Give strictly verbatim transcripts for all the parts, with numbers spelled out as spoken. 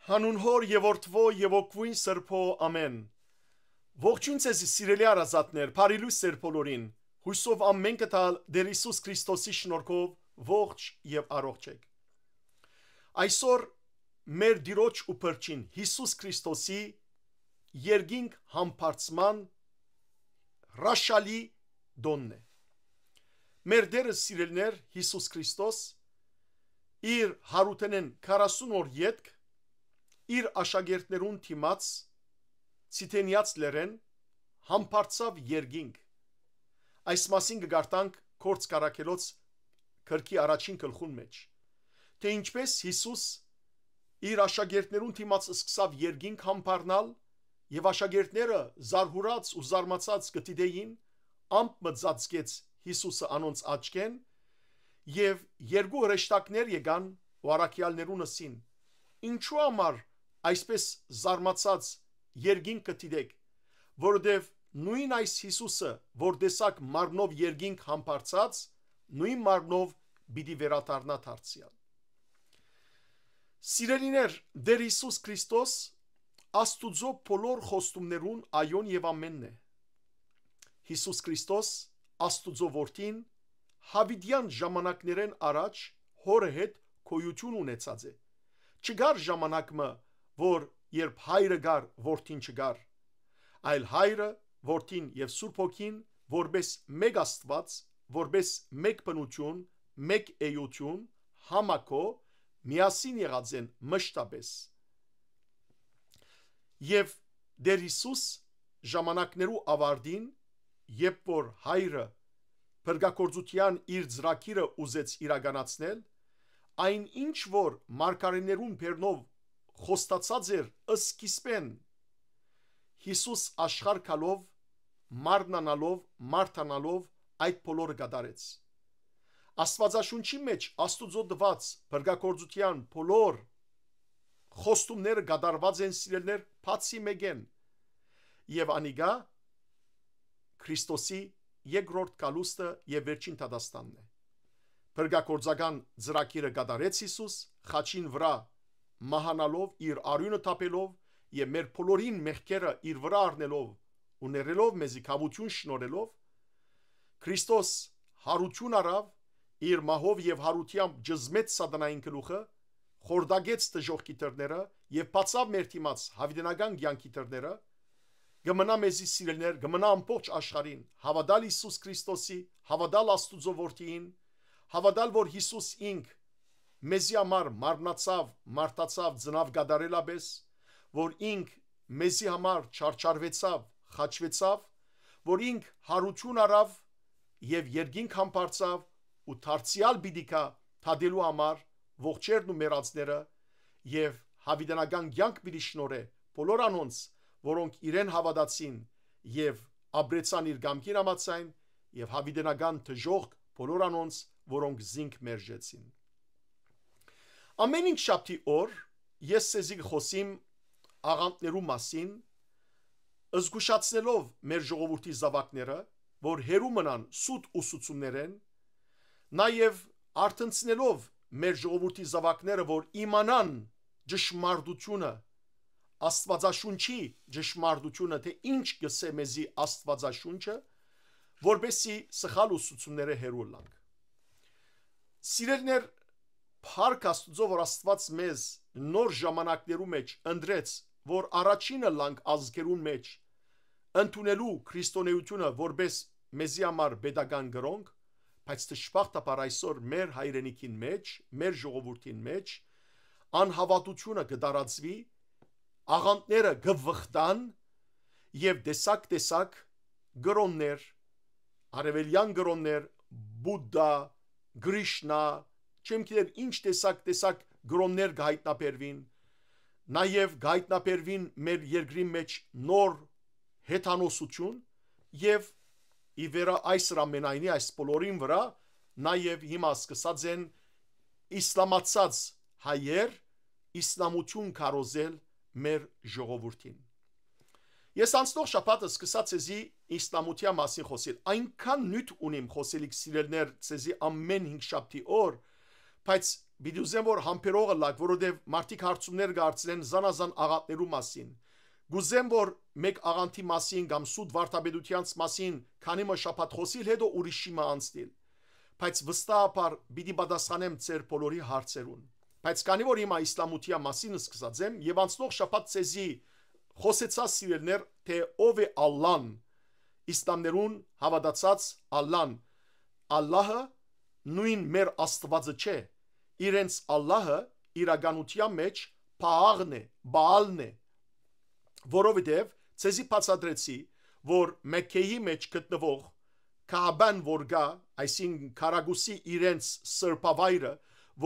Հանուն Հօր եւ Որդւոյ եւ Հոգւոյն Սրբոյ, ամէն։ Ողջոյն ձեզի, սիրելի հարազատներ, բարի լոյս ձեր բոլորին։ Յուսով ամէնքը տալ Տէր Յիսուս Քրիստոսի շնորհքով ողջ եւ առողջ էք։ Այսօր մեր Տիրոջ ու Փրկին Յիսուս Քրիստոսի երկինք համբարձման հրաշալի տօնն է։ Մեր Տէրը, սիրելիներ, Յիսուս Քրիստոս իր յարութենէն քառասուն օր ետք իր աշակերտներուն դիմաց Ցիթենեաց լեռէն համբարձաւ երկինք։ Այս մասին կը կարդանք Գործք առաքելոց գրքի առաջին գլխուն մէջ, թէ ինչպէս Յիսուս իր աշակերտներուն դիմաց սկսաւ երկինք համբարձանալ եւ աշակերտները զարհուրած ու զարմացած կը դիտէին, ամպ մը ծածկեց Յիսուսը անոնց աչքէն եւ երկու հրեշտակներ եկան ու առաքեալներուն ըսին. «Ինչու համար այսպէս զարմացած երկինք կը դիտէք, որովհետեւ նոյն այս Յիսուսը, որ տեսաք մարմնով երկինք համբարձած, նոյն մարմնով պիտի վերադառնայ դարձեալ»։ Սիրելիներ, Տէր Յիսուս Քրիստոս Աստուծոյ բոլոր խոստումներուն այոն եւ ամէնն է։ Յիսուս Քրիստոս, Աստուծոյ Որդին, յաւիտեան ժամանակներէն առաջ Հօրը հետ գոյութիւն ունեցած է։ Չկար ժամանակ մը, որ երբ Հայրը կար, Որդին չկար, այլ Հայրը, Որդին եւ Սուրբ Հոգին որպէս մէկ Աստուած, որպէս մէկ բնութիւն, մէկ էութիւն, համագոյն, միասին եղած են մշտապէս։ Եւ Տէր Յիսուս ժամանակներու աւարտին, երբ որ Հայրը փրկագործութեան իր ծրագիրը ուզեց իրականացնել, այն ինչ որ մարգարէներուն բեռնով խոստացած էր սկիզբէն, Յիսուս աշխարհ գալով, մարմնանալով, մարդանալով այդ բոլորը կատարեց։ Աստուածաշունչի մէջ Աստուծոյ տուած փրկագործութեան բոլոր խոստումները կատարուած են, սիրելիներ, բացի մէկէն, եւ անիկա Քրիստոսի երկրորդ գալուստը եւ վերջին դատաստանն է։ Փրկագործական ծրագիրը կատարեց Յիսուս, խաչին վրայ մահանալով, իր արիւնը թափելով եւ մեր բոլորին մեղքերը իր վրայ առնելով ու ներելով մեզի քաւութիւն շնորհելով, Քրիստոս յարութիւն առաւ, իր մահով եւ յարութեամբ ճզմեց սատանային գլուխը, խորտակեց դժոխքի դռները եւ բացաւ մեր դիմաց յաւիտենական կեանքի դռները, կը մնայ մեզի, սիրելիներ, կը մնայ ամբողջ աշխարհին, հաւատալ Յիսուս Քրիստոսի, հաւատալ Աստուծոյ Որդիին, հաւատալ որ Յիսուս ինք մեզի համար մարմնացաւ, մարդացաւ, ծնաւ կատարելապէս, որ ինք մեզի համար չարչարուեցաւ, խաչուեցաւ, որ ինք յարութիւն առաւ եւ երկինք համբարձաւ ու դարձեալ պիտի գայ դատելու համար ողջերն ու մեռածները, եւ յաւիտենական կեանք պիտի շնորհէ բոլոր անոնց, որոնք իրեն հաւատացին եւ ապրեցան իր կամքին համաձայն, եւ յաւիտենական դժոխք բոլոր անոնց, որոնք զինք մերժեցին։ Ամէն հինգշաբթի օր ես ձեզի կը խօսիմ աղանդներու մասին, զգուշացնելով մեր ժողովուրդի զաւակները, որ հեռու մնան սուտ ուսուցումներէն, նաեւ արթնցնելով մեր ժողովուրդի զաւակները, որ իմանան ճշմարտութիւնը, Աստուածաշունչի ճշմարտութիւնը, թէ ինչ կ'ըսէ մեզի Աստուածաշունչը, որպեսզի սխալ ուսուցումները հեռու ըլլանք։ Սիրելիներ, փառք Աստուծոյ, որ Աստուած մեզ նոր ժամանակներու մէջ ընտրեց, որ առաջինը ըլլանք ազգերուն մէջ, ընդունելու քրիստոնէութիւնը որպէս մեզի համար պետական կրօնք, բայց դժբախտաբար այսօր մեր հայրենիքին մէջ, մեր ժողովուրդին մէջ անհաւատութիւնը կը տարածուի, աղանդները կը վխտան եւ տեսակ-տեսակ կրօններ, արեւելեան կրօններ, Բուդդա, Կրիշնա, չեմ գիտեր ինչ տեսակ-տեսակ կրօններ կը յայտնաբերուին, նաեւ կը յայտնաբերուին մեր երկրի մէջ նոր հեթանոսութիւն եւ ի վերայ այս ամենայնի, այս բոլորին վրայ, նաեւ հիմա սկսած են իսլամացած հայեր իսլամութիւն քարոզել մեր ժողովուրդին։ Ես անցնող շաբաթը սկսած էի իսլամութեան մասին խօսիլ։ Այնքան նիւթ ունիմ խօսելիք, սիրելիներ, ձեզի ամէն հինգշաբթի օր, բայց պիտի ուզեմ որ համբերող ըլլաք, որովհետեւ մարդիկ հարցումներ կ'արծնեն զանազան աղանդներու մասին։ Կ'ուզեմ որ մէկ աղանդի մասին կամ սուտ վարդապետութեանց մասին քանի մը շաբաթ խօսիլ, հետո ուրիշի մը անցնիլ։ Բայց վստահաբար պիտի պատասխանեմ ձեր բոլորի հարցերուն։ Բայց քանի որ հիմա իսլամութեան մասին սկսած եմ եւ անցնող շաբաթ ձեզի խօսեցայ, սիրելիներ, թէ ով է Ալլան, իսլամներուն հաւատացած Ալլան, Ալլահը նոյն մեր Աստուածը չէ, իրենց Ալլահը իրականութեան մէջ Պաղն է, Բաալն է, որովհետեւ ձեզի բացատրեցի, որ Մեկքեի մէջ գտնուող Քաաբան որ կայ, այսինքն՝ քարակուսի իրենց սրբավայրը,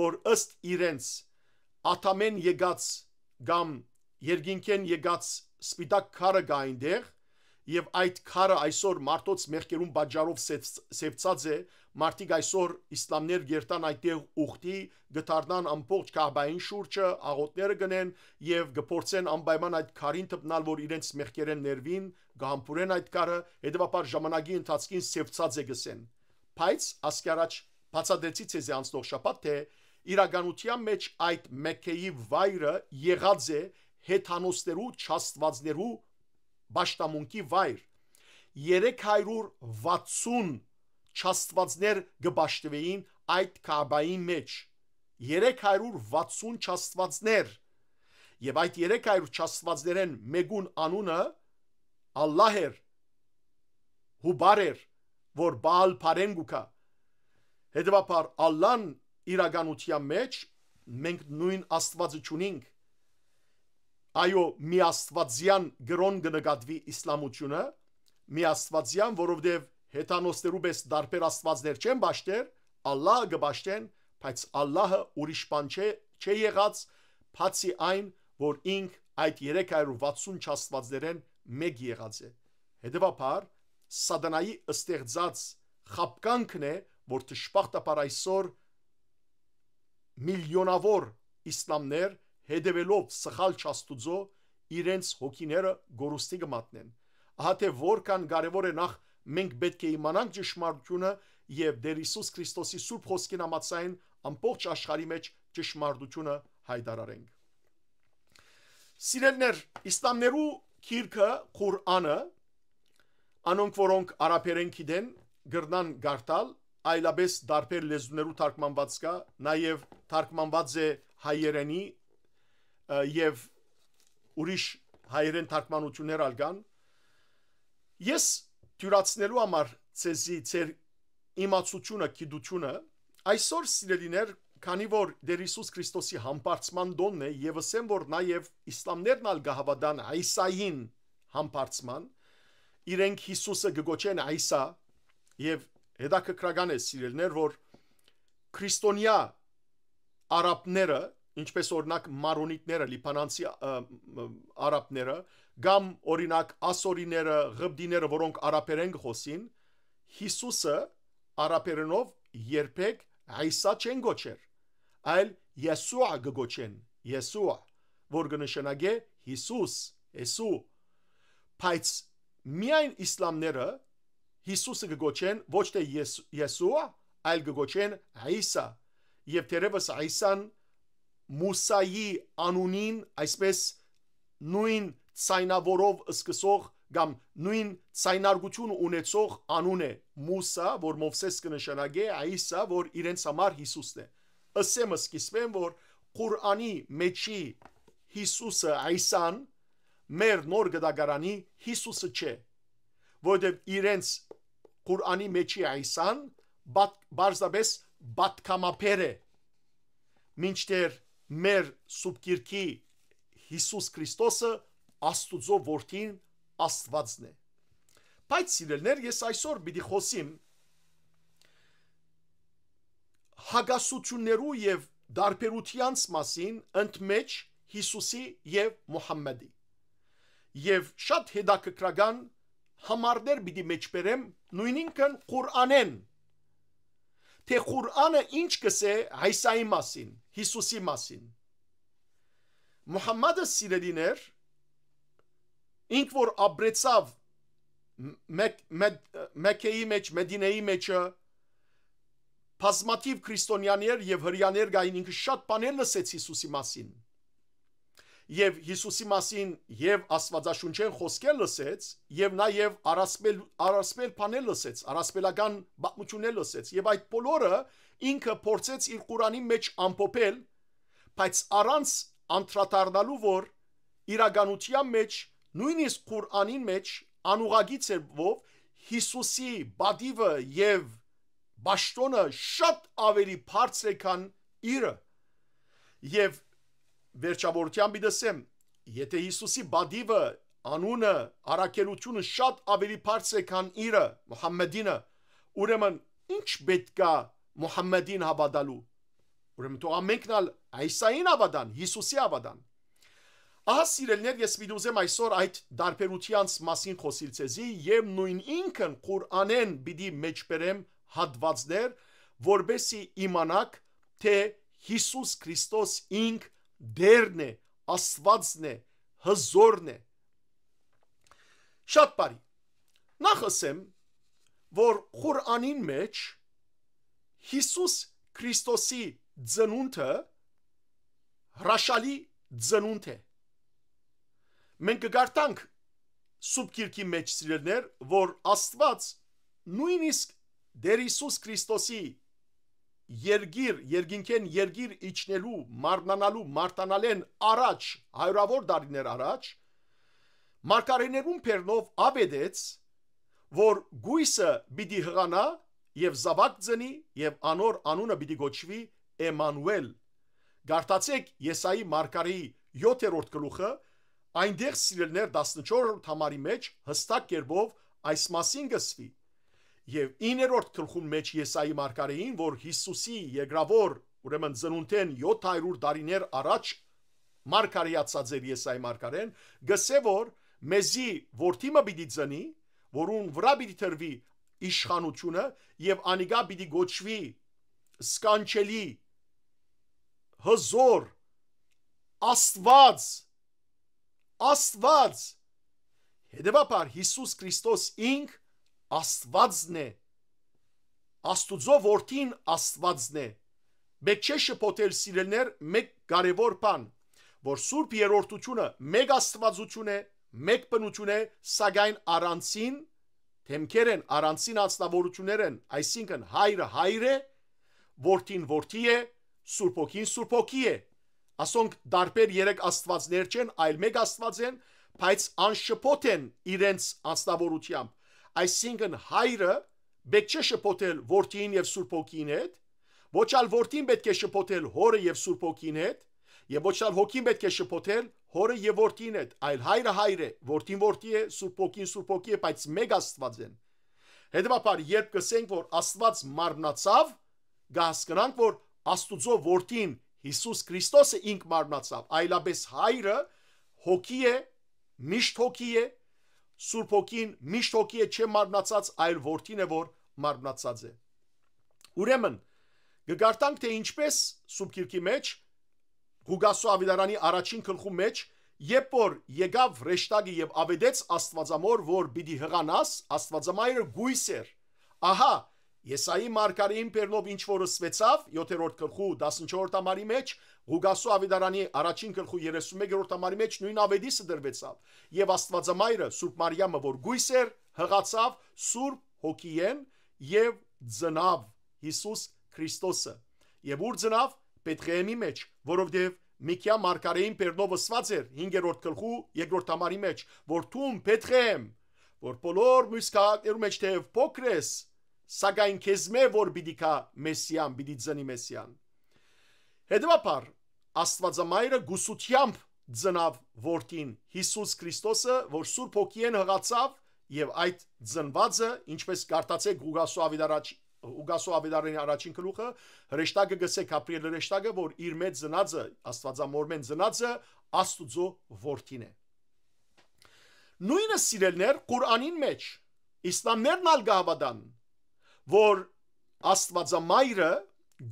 որ ըստ իրենց Ադամէն եկած կամ երկինքէն եկած սպիտակ քարը կայ այնտեղ, եւ այդ քարը այսօր մարդոց մեղքերուն պատճառով սեւ-, սեւցած է, մարդիկ այսօր իսլամներ կերթան այդտեղ ուխտի, կը դառնան ամբողջ Քաաբային շուրջը, աղօթքները կ'ընեն եւ կը փորձեն անպայման այդ քարին դպնալ, որ իրենց մեղքերէն ներուին, կը համբուրեն այդ քարը, հետեւաբար ժամանակի ընթացքին սեւցած է, կ'ըսեն։ Բայց ասկի առաջ բացատրեցի ձեզի անցնող շաբաթ, թէ իրականութեան մէջ այդ Մեկքեի վայրը եղած է հեթանոսներու չաստուածներու պաշտամունքի վայր։ Երեք հարիւր վաթսուն չաստուածներ կը պաշտուէին այդ Քաաբայի մէջ։ Երեք հարիւր վաթսուն չաստուածներ։ Եւ այդ երեք հարիւր չաստուածներէն մէկուն անունը Ալլահ էր, Հուբար էր, որ Բաալ Փարէն կու գայ։ Հետեւաբար Ալլան իրականութեան մէջ մենք նոյն Աստուածը չունինք։ Այո, մի աստուածեան կրօն կը նկատուի իսլամութիւնը, մի աստուածեան, որովհետեւ հեթանոսներու պէս տարբեր աստուածներ չեն պաշտեր, Ալլահը կը պաշտեն, բայց Ալլահը ուրիշ բան չէ, չէ եղած, բացի այն, որ ինք այդ երեք հարիւր վաթսուն չաստուածներէն մէկ եղած է։ Հետեւաբար, սատանայի ստեղծած խաբկանքն է, որ դժբախտաբար այսօր միլիոնաւոր իսլամներ, հետեւելով սխալ չաստուծոյ, իրենց հոգիները կորուստի կը մատնեն։ Ահա թէ որքան կարեւոր է, նախ մենք պէտք է իմանանք ճշմարտութիւնը եւ Տէր Յիսուս Քրիստոսի սուրբ խօսքին համաձայն ամբողջ աշխարհի մէջ ճշմարտութիւնը յայտարարենք։ Սիրելիներ, իսլամներու գիրքը Ղուրանը, անոնք որոնք արաբերէն գիտեն, կրնան կարդալ, այլապէս տարբեր լեզուներու թարգմանուած կայ, նաեւ թարգմանուած է հայերէնի, ը, եւ ուրիշ հայերէն թարգմանութիւններ ալ կան։ Ես դիւրացնելու համար ձեզի ձեր իմացութիւնը, գիտութիւնը, այսօր, սիրելիներ, քանի որ Տէր Յիսուս Քրիստոսի համբարձման տօնն է, եւ ըսեմ, որ նաեւ իսլամներն ալ կը հաւատան Յիսային համբարձման, իրենք Յիսուսը կը կոչեն Յիսա, եւ հետաքրքրական է, սիրելիներ, որ քրիստոնեայ արաբները, ինչպես օրինակ մարոնիտները, լիբանանցի, ը, ը, արաբները, կամ օրինակ ասորիները, ղպտիները, որոնք արաբերէն կը խօսին, Յիսուսը արաբերենով երբեք Յիսա չեն կոչեր, այլ Եսուա կը կոչեն, Եսուա, որ կը նշանակէ Յիսուս, Եսու։ Բայց միայն իսլամները Յիսուսը կը կոչեն ոչ թէ Ես-, Եսուա, այլ կը կոչեն Յիսա։ Եւ թերեւս Յիսան Մուսայի անունին, այսպես նոյն ձայնաւորով սկսող կամ նոյն ձայնարկութիւնը ունեցող անուն է Մուսա, որ Մովսէս կը նշանակէ, Յիսա, որ իրենց համար Յիսուսն է։ Ըսեմ սկիզբէն, որ Ղուրանի մէջի Յիսուսը, Յիսան, մեր նոր գտակարանի Յիսուսը չէ, որովհետեւ իրենց Ղուրանի մէջի Յիսան բաց-, պարզապէս պատգամաբեր է, մինչդեռ մեր Սուրբ Գիրքի Յիսուս Քրիստոսը Աստուծոյ Որդին Աստուածն է։ Բայց, սիրելիներ, ես այսօր պիտի խօսիմ հակասութիւններու եւ տարբերութեանց մասին ընդմէջ Յիսուսի եւ Մուհամմեդի։ Եւ շատ հետաքրքրական համարներ պիտի մեջբերեմ նոյնինքն Ղուր'անէն, թէ Ղուր'անը ինչ կ'ըսէ Յիսայի մասին, Յիսուսի մասին։ Մուհամմադը, սիրելիներ, ինք որ ապրեցաւ Մեկ-, Մեդ-, Մեքքեի մեջ, Մեդինեի մեջը, բազմաթիւ քրիստոնեաներ եւ հրեաներ կային, ինքը շատ բաներ լսեց Յիսուսի մասին։ Եւ Յիսուսի մասին եւ Աստուածաշունչէն խօսքեր լսեց, եւ նաեւ առասպել, առասպել բաներ լսեց, առասպելական պատմութիւններ լսեց, եւ այդ բոլորը ինքը փորձեց իր Ղուրանի մէջ ամփոփել, բայց առանց անդրադառնալու, որ իրականութեան մէջ, նոյնիսկ Ղուրանին մէջ անուղղակի ձևով Յիսուսի պատիւը եւ պաշտօնը շատ աւելի բարձր է, քան իրը։ Եւ վերջավորութեան պիտի ասեմ, եթե Յիսուսի պատիւը, անունը, առաքելութիւնը շատ աւելի բարձր է, քան իրը, Մուհամմեդինը, ուրեմն ի՞նչ պէտք է Մուհամմեդին հաւատալու։ Ուրեմն թող ամենքն ալ Յիսային հաւատան, Յիսուսի հաւատան։ Ահա, սիրելիներ, ես պիտի ուզեմ այսօր այդ տարբերութեանց մասին խօսիլ ձեզի եւ նոյն ինքն Ղուրանէն պիտի մէջբերեմ հատուածներ, որպեսզի իմանաք, թէ Յիսուս Քրիստոս ինք Տէրն է, Աստուածն է, Հզորն է։ Շատ բարի։ Նախ ըսեմ, որ Ղուրանին մէջ Յիսուս Քրիստոսի ծնունդը հրաշալի ծնունդ է։ Մենք կկարդանք Սուրբ Գիրքի մէջ, սիրելիներ, որ Աստուած նոյնիսկ Տէր Յիսուս Քրիստոսի երկիր, երկինքէն երկիր իջնելու, մարմնանալու, մարտանալէն առաջ, հարիւրաւոր տարիներ առաջ, մարգարէներուն բերնով աւետեց, որ կոյսը պիտի յղանայ եւ զաւակ ծնի, եւ անոր անունը պիտի կոչուի Էմանուէլ։ Կարդացէք Եսայի մարգարէի յոթերորդ գլուխը, այնտեղ, սիրելիներ, տասնչորսերորդ համարի մէջ յստակ կերպով այս մասին կ'ըսուի։ Եւ իններորդ գլխուն մէջ Եսայի մարգարէին, որ Յիսուսի երկրաւոր, ուրեմն ծնունդէն յոթ հարիւր տարիներ առաջ մարգարէացած էր Եսայի մարգարէն, կ'ըսէ, որ մեզի որդի մը պիտի ծնի, որուն վրայ պիտի դրուի իշխանութիւնը, եւ անիկա պիտի կոչուի Սքանչելի, Հզոր, Աստուած, Աստուած։ Հետեւաբար Յիսուս Քրիստոս ինք Աստուածն է։ Աստուծոյ որդին Աստուածն է։ Պէտք չէ շփոթել, սիրելիներ, մէկ կարեւոր բան, որ Սուրբ Երրորդութիւնը մէկ Աստուածութիւն է, մէկ բնութիւն է, սակայն առանցին դեմքեր են, առանցին անձնաւորութիւններ են, այսինքն՝ Հայրը Հայր է, Որդին Որդի է, Սուրբ Հոգին Սուրբ Հոգի է։ Ասոնք տարբեր երեք Աստուածներ չեն, այլ մէկ Աստուած են, բայց անշփոթ են իրենց անձնաւորութեամբ։ Այսինքն՝ Հայրը պէտք չէ շփոթել Որդիին եւ Սուրբ Հոգիին հետ, ոչ ալ Որդին պէտք է շփոթել Հօրը եւ Սուրբ Հոգիին հետ, եւ ոչ ալ Հոգին պէտք է շփոթել Հօրը եւ Որդիին հետ, այլ Հայրը Հայր է, Որդին Որդի է, Սուրբ Հոգին Սուրբ Հոգի է, բայց մէկ Աստուած են։ Հետեւաբար, երբ կ'ըսենք, որ Աստուած մարմնացաւ, կ'հասկնանք, որ Աստուծոյ Որդին Յիսուս Քրիստոսը ինք մարմնացաւ, այլապես Հայրը Հոգի է, միշտ Հոգի է, Սուրբ Հոգին միշտ Հոգի է, չէ մարմնացած, այլ Որդին է, որ մարմնացած է։ Ուրեմն, կկարդանք, թէ ինչպես Սուրբ Գիրքի մէջ, Ղուկասու աւետարանի առաջին գլխու մէջ, երբ որ եկաւ հրեշտակը եւ աւետեց Աստուածամօր, որ պիտի յղանաս, Աստուածամայրը կոյս էր։ Ահա, Եսայի մարգարէին բերնով ինչ որ ըսուեցաւ, յոթերորդ գլխու տասնչորսերորդ համարի մէջ, Ղուկասու աւետարանի առաջին գլխու երեսունմեկերորդ համարի մէջ նոյն աւետիսը դրուեցաւ, եւ Աստուածամայրը, Սուրբ Մարիամը, որ կոյս էր, յղացաւ Սուրբ Հոգիէն եւ ծնաւ Յիսուս Քրիստոսը։ Եւ ո՞ւր ծնաւ? Բեթղեհեմի մէջ, որովհետեւ Միքիա մարգարէին բերնով ըսուած էր հինգերորդ գլխու երկրորդ համարի մէջ, որ դուն, Բեթղեհեմ, որ բոլոր միւս քաղաքներու մէջ թէեւ փոքր ես, սակայն քեզմէ որ պիտի գայ Մեսիան, պիտի ծնի Մեսիան։ Հետեւաբար, Աստուածամայրը գուսութեամբ ծնաւ Որդին, Յիսուս Քրիստոսը, որ Սուրբ Հոգիէն յղացաւ, եւ այդ ծնուածը, ինչպես կարդացէք Ղուկասու աւետարաջ-, Ղուկասու աւետարանի առաջին գլուխը, հրեշտակը կ'ըսէ, Գաբրիէլ հրեշտակը, որ իր մէջ ծնածը, Աստուածամօրմէն ծնածը, Աստուծոյ Որդին է։ Նոյնը, սիրելիներ, Ղուրանին մէջ, իսլամներն ալ կը հաւատան, որ Աստուածամայրը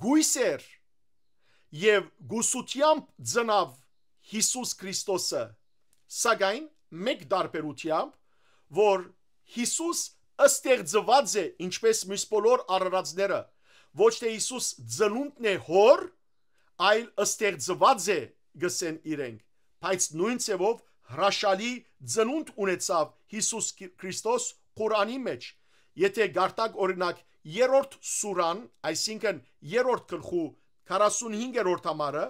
կոյս էր եւ գուսութեամբ ծնաւ Յիսուս Քրիստոսը, սակայն մէկ տարբերութեամբ, որ Յիսուս ստեղծուած է, ինչպես միւս բոլոր արարածները, Ոչ թէ Յիսուս ծնունդն է Հօր, այլ ստեղծուած է, կ'ըսեն իրենք։ Բայց նոյն ձեւով հրաշալի ծնունդ ունեցաւ Յիսուս Քրի-, Քրիստոս Ղուրանի մէջ։ Եթէ կարդաք, օրինակ, երրորդ սուրան, այսինքն՝ երրորդ գլխու քառասունհինգերորդ համարը,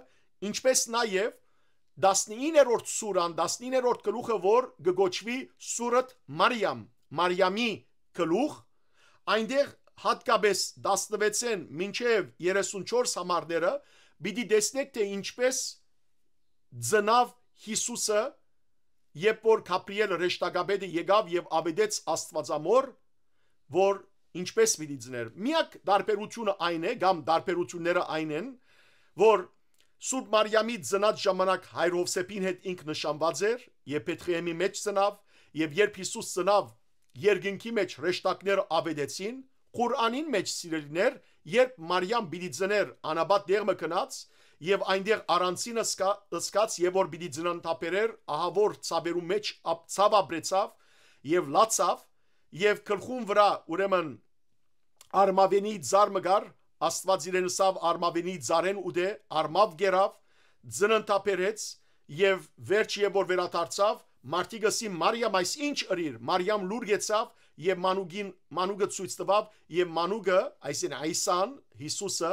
ինչպէս նաեւ տասնիններորդ սուրան, տասնիններորդ գլուխը, որ կը կոչուի Սուրաթ Մարիամ, Մարիամի գլուխ, այնտեղ յատկապէս տասնվեցէն մինչեւ երեսունչորս համարները, պիտի տեսնէք, թէ ինչպէս ծնաւ Յիսուսը, երբ որ Գաբրիէլ հրեշտակապետը եկաւ եւ աւետեց Աստուածամօր, որ ինչպէս պիտի ծներ։ Միակ տարբերութիւնը այն է, կամ տարբերութիւնները այն են, որ Սուրբ Մարիամի ծնած ժամանակ հայր Յովսէփին հետ ինք նշանուած էր, եւ Բեթղեհեմի մէջ ծնաւ, եւ երբ Յիսուս ծնաւ, երկնքի մէջ հրեշտակները աւետեցին, Ղուրանին մէջ, սիրելիներ, երբ Մարիամ պիտի ծներ անապատ տեղ մը գնաց, եւ այնտեղ առանձին ըսկա-, ըսկաց, եւ որ պիտի ծննդաբերէր, ահա որ ցաւերու մէջ ապ-, ցաւ ապրեցաւ եւ լացաւ, եւ գլխուն վրայ, ուրեմն, արմաւենի ծառ մը կար, Աստուած իրեն ըսաւ արմաւենի ծառէն ուտէ, արմաւ կերաւ, ծննդաբերեց, եւ վերջ երբ որ վերադարձաւ, մարդիկ ըսին. «Մարիամ, այս ի՞նչ ըրիր»։ Մարիամ լուր գեցաւ եւ մանուկին, մանուկը ցոյց տուաւ, եւ մանուկը, այսինքն՝ Յիսան, Յիսուսը,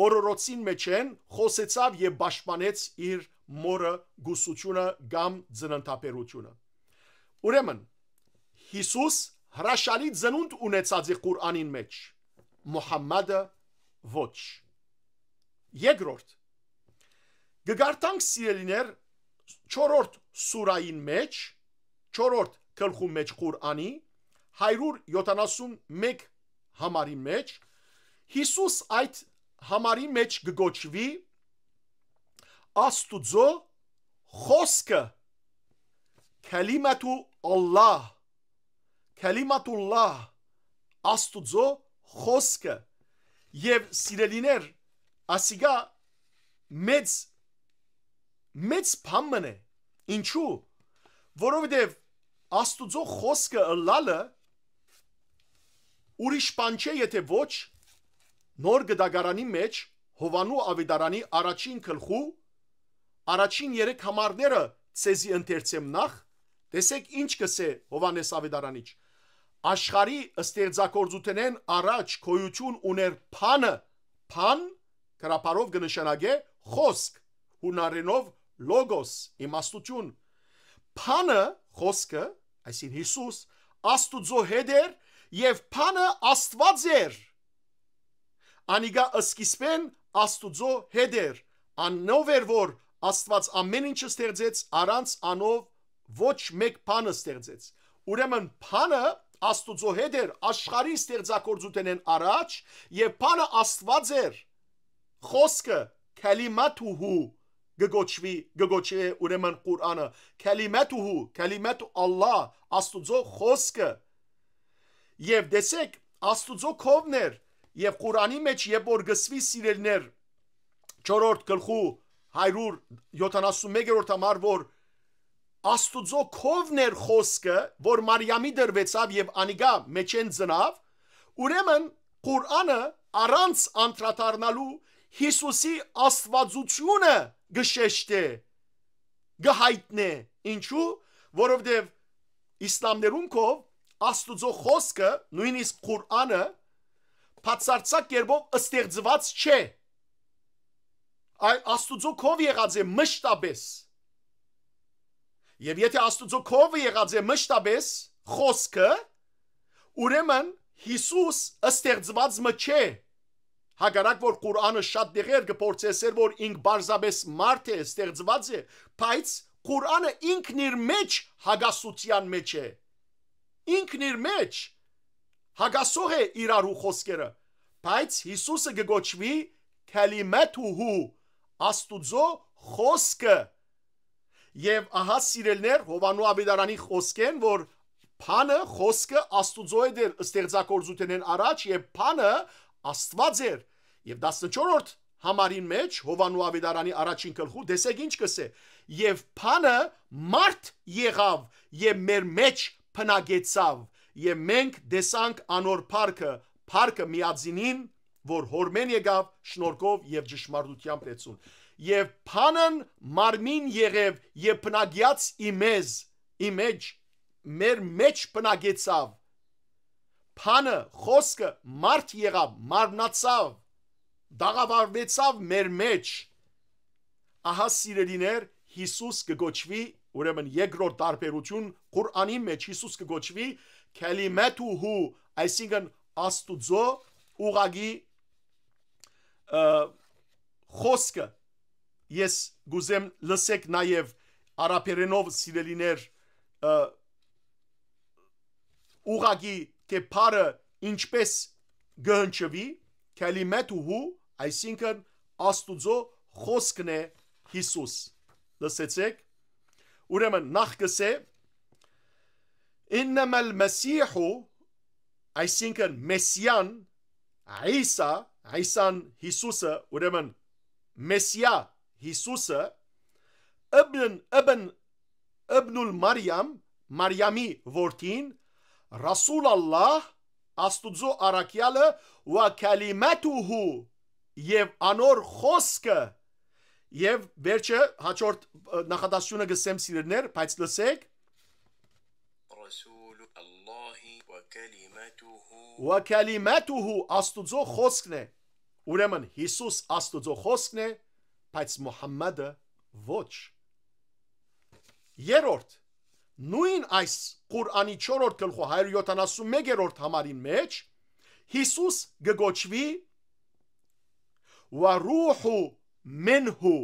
օրորոցին մէջէն խօսեցաւ եւ պաշտպանեց իր մօրը կուսությունը կամ ծննդաբերությունը։ Ուրեմն, Յիսուս հրաշալի ծնունդ ունեցած է Ղուրանին մէջ, Մուհամմադը՝ ոչ։ Երկրորդ, կը կարդանք, սիրելիներ, չորրորդ սուրային մէջ, չորրորդ գլխու մէջ Ղուրանի, հարիւր յոթանասուն մէկ համարի մէջ, Յիսուս այդ համարի մէջ կը կոչուի Աստուծոյ խօսքը, քալիմաթու Ալլահ, քալիմաթուլլահ, Աստուծոյ խօսքը։ Եւ, սիրելիներ, ասիկա մեծ, մեծ բան մըն է։ Ինչու՞։ Որովհետեւ Աստուծոյ խօսքը ըլլալը ուրիշ բան չէ, եթէ ոչ Նոր Կտակարանի մէջ Յովհաննու աւետարանի առաջին գլխու առաջին երեք համարները ձեզի ընթերցեմ նախ, տեսէք ինչ կ'ըսէ Յովհաննէս աւետարանիչ. «Աշխարհի ստեղծագործութենէն առաջ գոյութիւն ունէր բանը», բան, գրաբարով կը նշանակէ խօսք, յունարէնով լոգոս, իմաստութիւն։ Բանը, խօսքը, այսինքն՝ Յիսուս, Աստուծոյ հետ էր, եւ բանը Աստուած էր։ Անիկա սկիզբէն Աստուծոյ հետ էր, անով էր, որ Աստուած ամէն ինչ ստեղծեց, առանց անով ոչ մէկ բան ստեղծեց։ Ուրեմն, բանը Աստուծոյ հետ էր աշխարհի ստեղծագործութենէն առաջ, եւ բանը Աստուած էր։ Խօսքը, քալիմաթուհու կը կոչուի, կը կոչուի, ուրեմն, Ղուրանը, քալիմաթուհու, քալիմաթու Ալլահ, Աստուծոյ խօսքը։ Եւ տեսեք, Աստուծոյ քովն էր, եւ Ղուրանի մէջ, երբ որ կ'ըսուի, սիրելիներ, չորրորդ գլխու հարիւր յոթանասուն մեկերորդ համար, որ Աստուծոյ քովն էր խօսքը, որ Մարիամի տրուեցաւ եւ անիկա մէջէն ծնաւ, ուրեմն Ղուրանը առանց անդրադառնալու Յիսուսի աստուածութիւնը կը շեշտէ, կը յայտնէ։ Ինչու՞։ Որովհետեւ իսլամներուն քով Աստուծոյ խօսքը, նոյնիսկ Ղուրանը, բացարձակ կերպով ստեղծուած չէ, այլ Աստուծոյ քով եղած է մշտապէս։ Եւ եթէ Աստուծոյ քովը եղած է մշտապէս խօսքը, ուրեմն Յիսուս ստեղծուած մը չէ։ Հակառակ որ Ղուրանը շատ դեղեր կը փորձէ ըսել, որ ինք պարզապէս մարդ է, ստեղծուած է, բայց Ղուրանը ինքն իր մէջ հակասութեան մէջ է։ Ինքն իր մէջ հակասող է իրարու խօսքերը, բայց Յիսուսը կը կոչուի քալիմաթուհու, Աստուծոյ խօսքը։ Եւ ահա, սիրելիներ, Յովհաննու աւետարանի խօսքէն, որ բանը, խօսքը Աստուծոյ հետ էր ստեղծագործութենէն առաջ, եւ բանը Աստուած էր։ Եւ տասնչորրորդ համարին մէջ, Յովհաննու աւետարանի առաջին գլխու, տեսեք ինչ կ'ըսէ. «Եւ բանը մարդ եղաւ եւ մեր մէջ բնակեցաւ, եւ մենք տեսանք անոր փառքը, փառքը միածինին, որ Հօրմէն եկաւ շնորհքով եւ ճշմարտութեամբ լեցուն։ Եւ բանն մարմին եղեւ եւ բնակեաց ի մեզ, ի մեջ, մեր մեջ բնակեցաւ։ Բանը, խօսքը մարդ եղաւ, մարմնացաւ, դաղավարուեցաւ մեր մեջ։ Ահա, սիրելիներ, Յիսուս կը կոչուի, ուրեմն երկրորդ տարբերութիւն, Ղուրանի մեջ Յիսուս կը կոչուի Քելիմեթուհու, այսինքն Աստուծոյ ուղղակի, ը, խօսքը։ Ես կ'ուզեմ լսեք նաեւ արաբերենով, սիրելիներ, ը, ուղղակի թէ բառը ինչպես կը հնչուի, Քելիմեթուհու, այսինքն Աստուծոյ խօսքն է Յիսուս։ Լսեցեք, ուրեմն նախ կ'ըսէ, «Իննեմել Մեսիհու», այսինքն Մեսիան, Իսա, Իսան Յիսուսը, ուրեմն Մեսիա Յիսուսը, Իբն, Իբն, Իբնուլ Մարիամ, Մարիամի որդին, Ռասուլ Ալլահ, Աստուծոյ առաքեալը, «Ვა քելիմեթուհու», եւ անոր խօսքը, եւ վերջը, հաջորդ, ը, նախադասությունը կ'ըսեմ, սիրելիներ, բայց լսեք. «Ռասուլ Ալլահի ვა քելիմեթուհու»։ «Ვა քելիմեթուհու», Աստուծոյ խօսքն է։ Ուրեմն Յիսուս Աստուծոյ խօսքն է, բայց Մուհամմադը ոչ։ Երրորդ, նոյն այս Ղուրանի չորրորդ գլխու հարիւր յոթանասուն մեկերորդ համարին մէջ Յիսուս կը կոչուի «Ვა ռուհու մինհու»,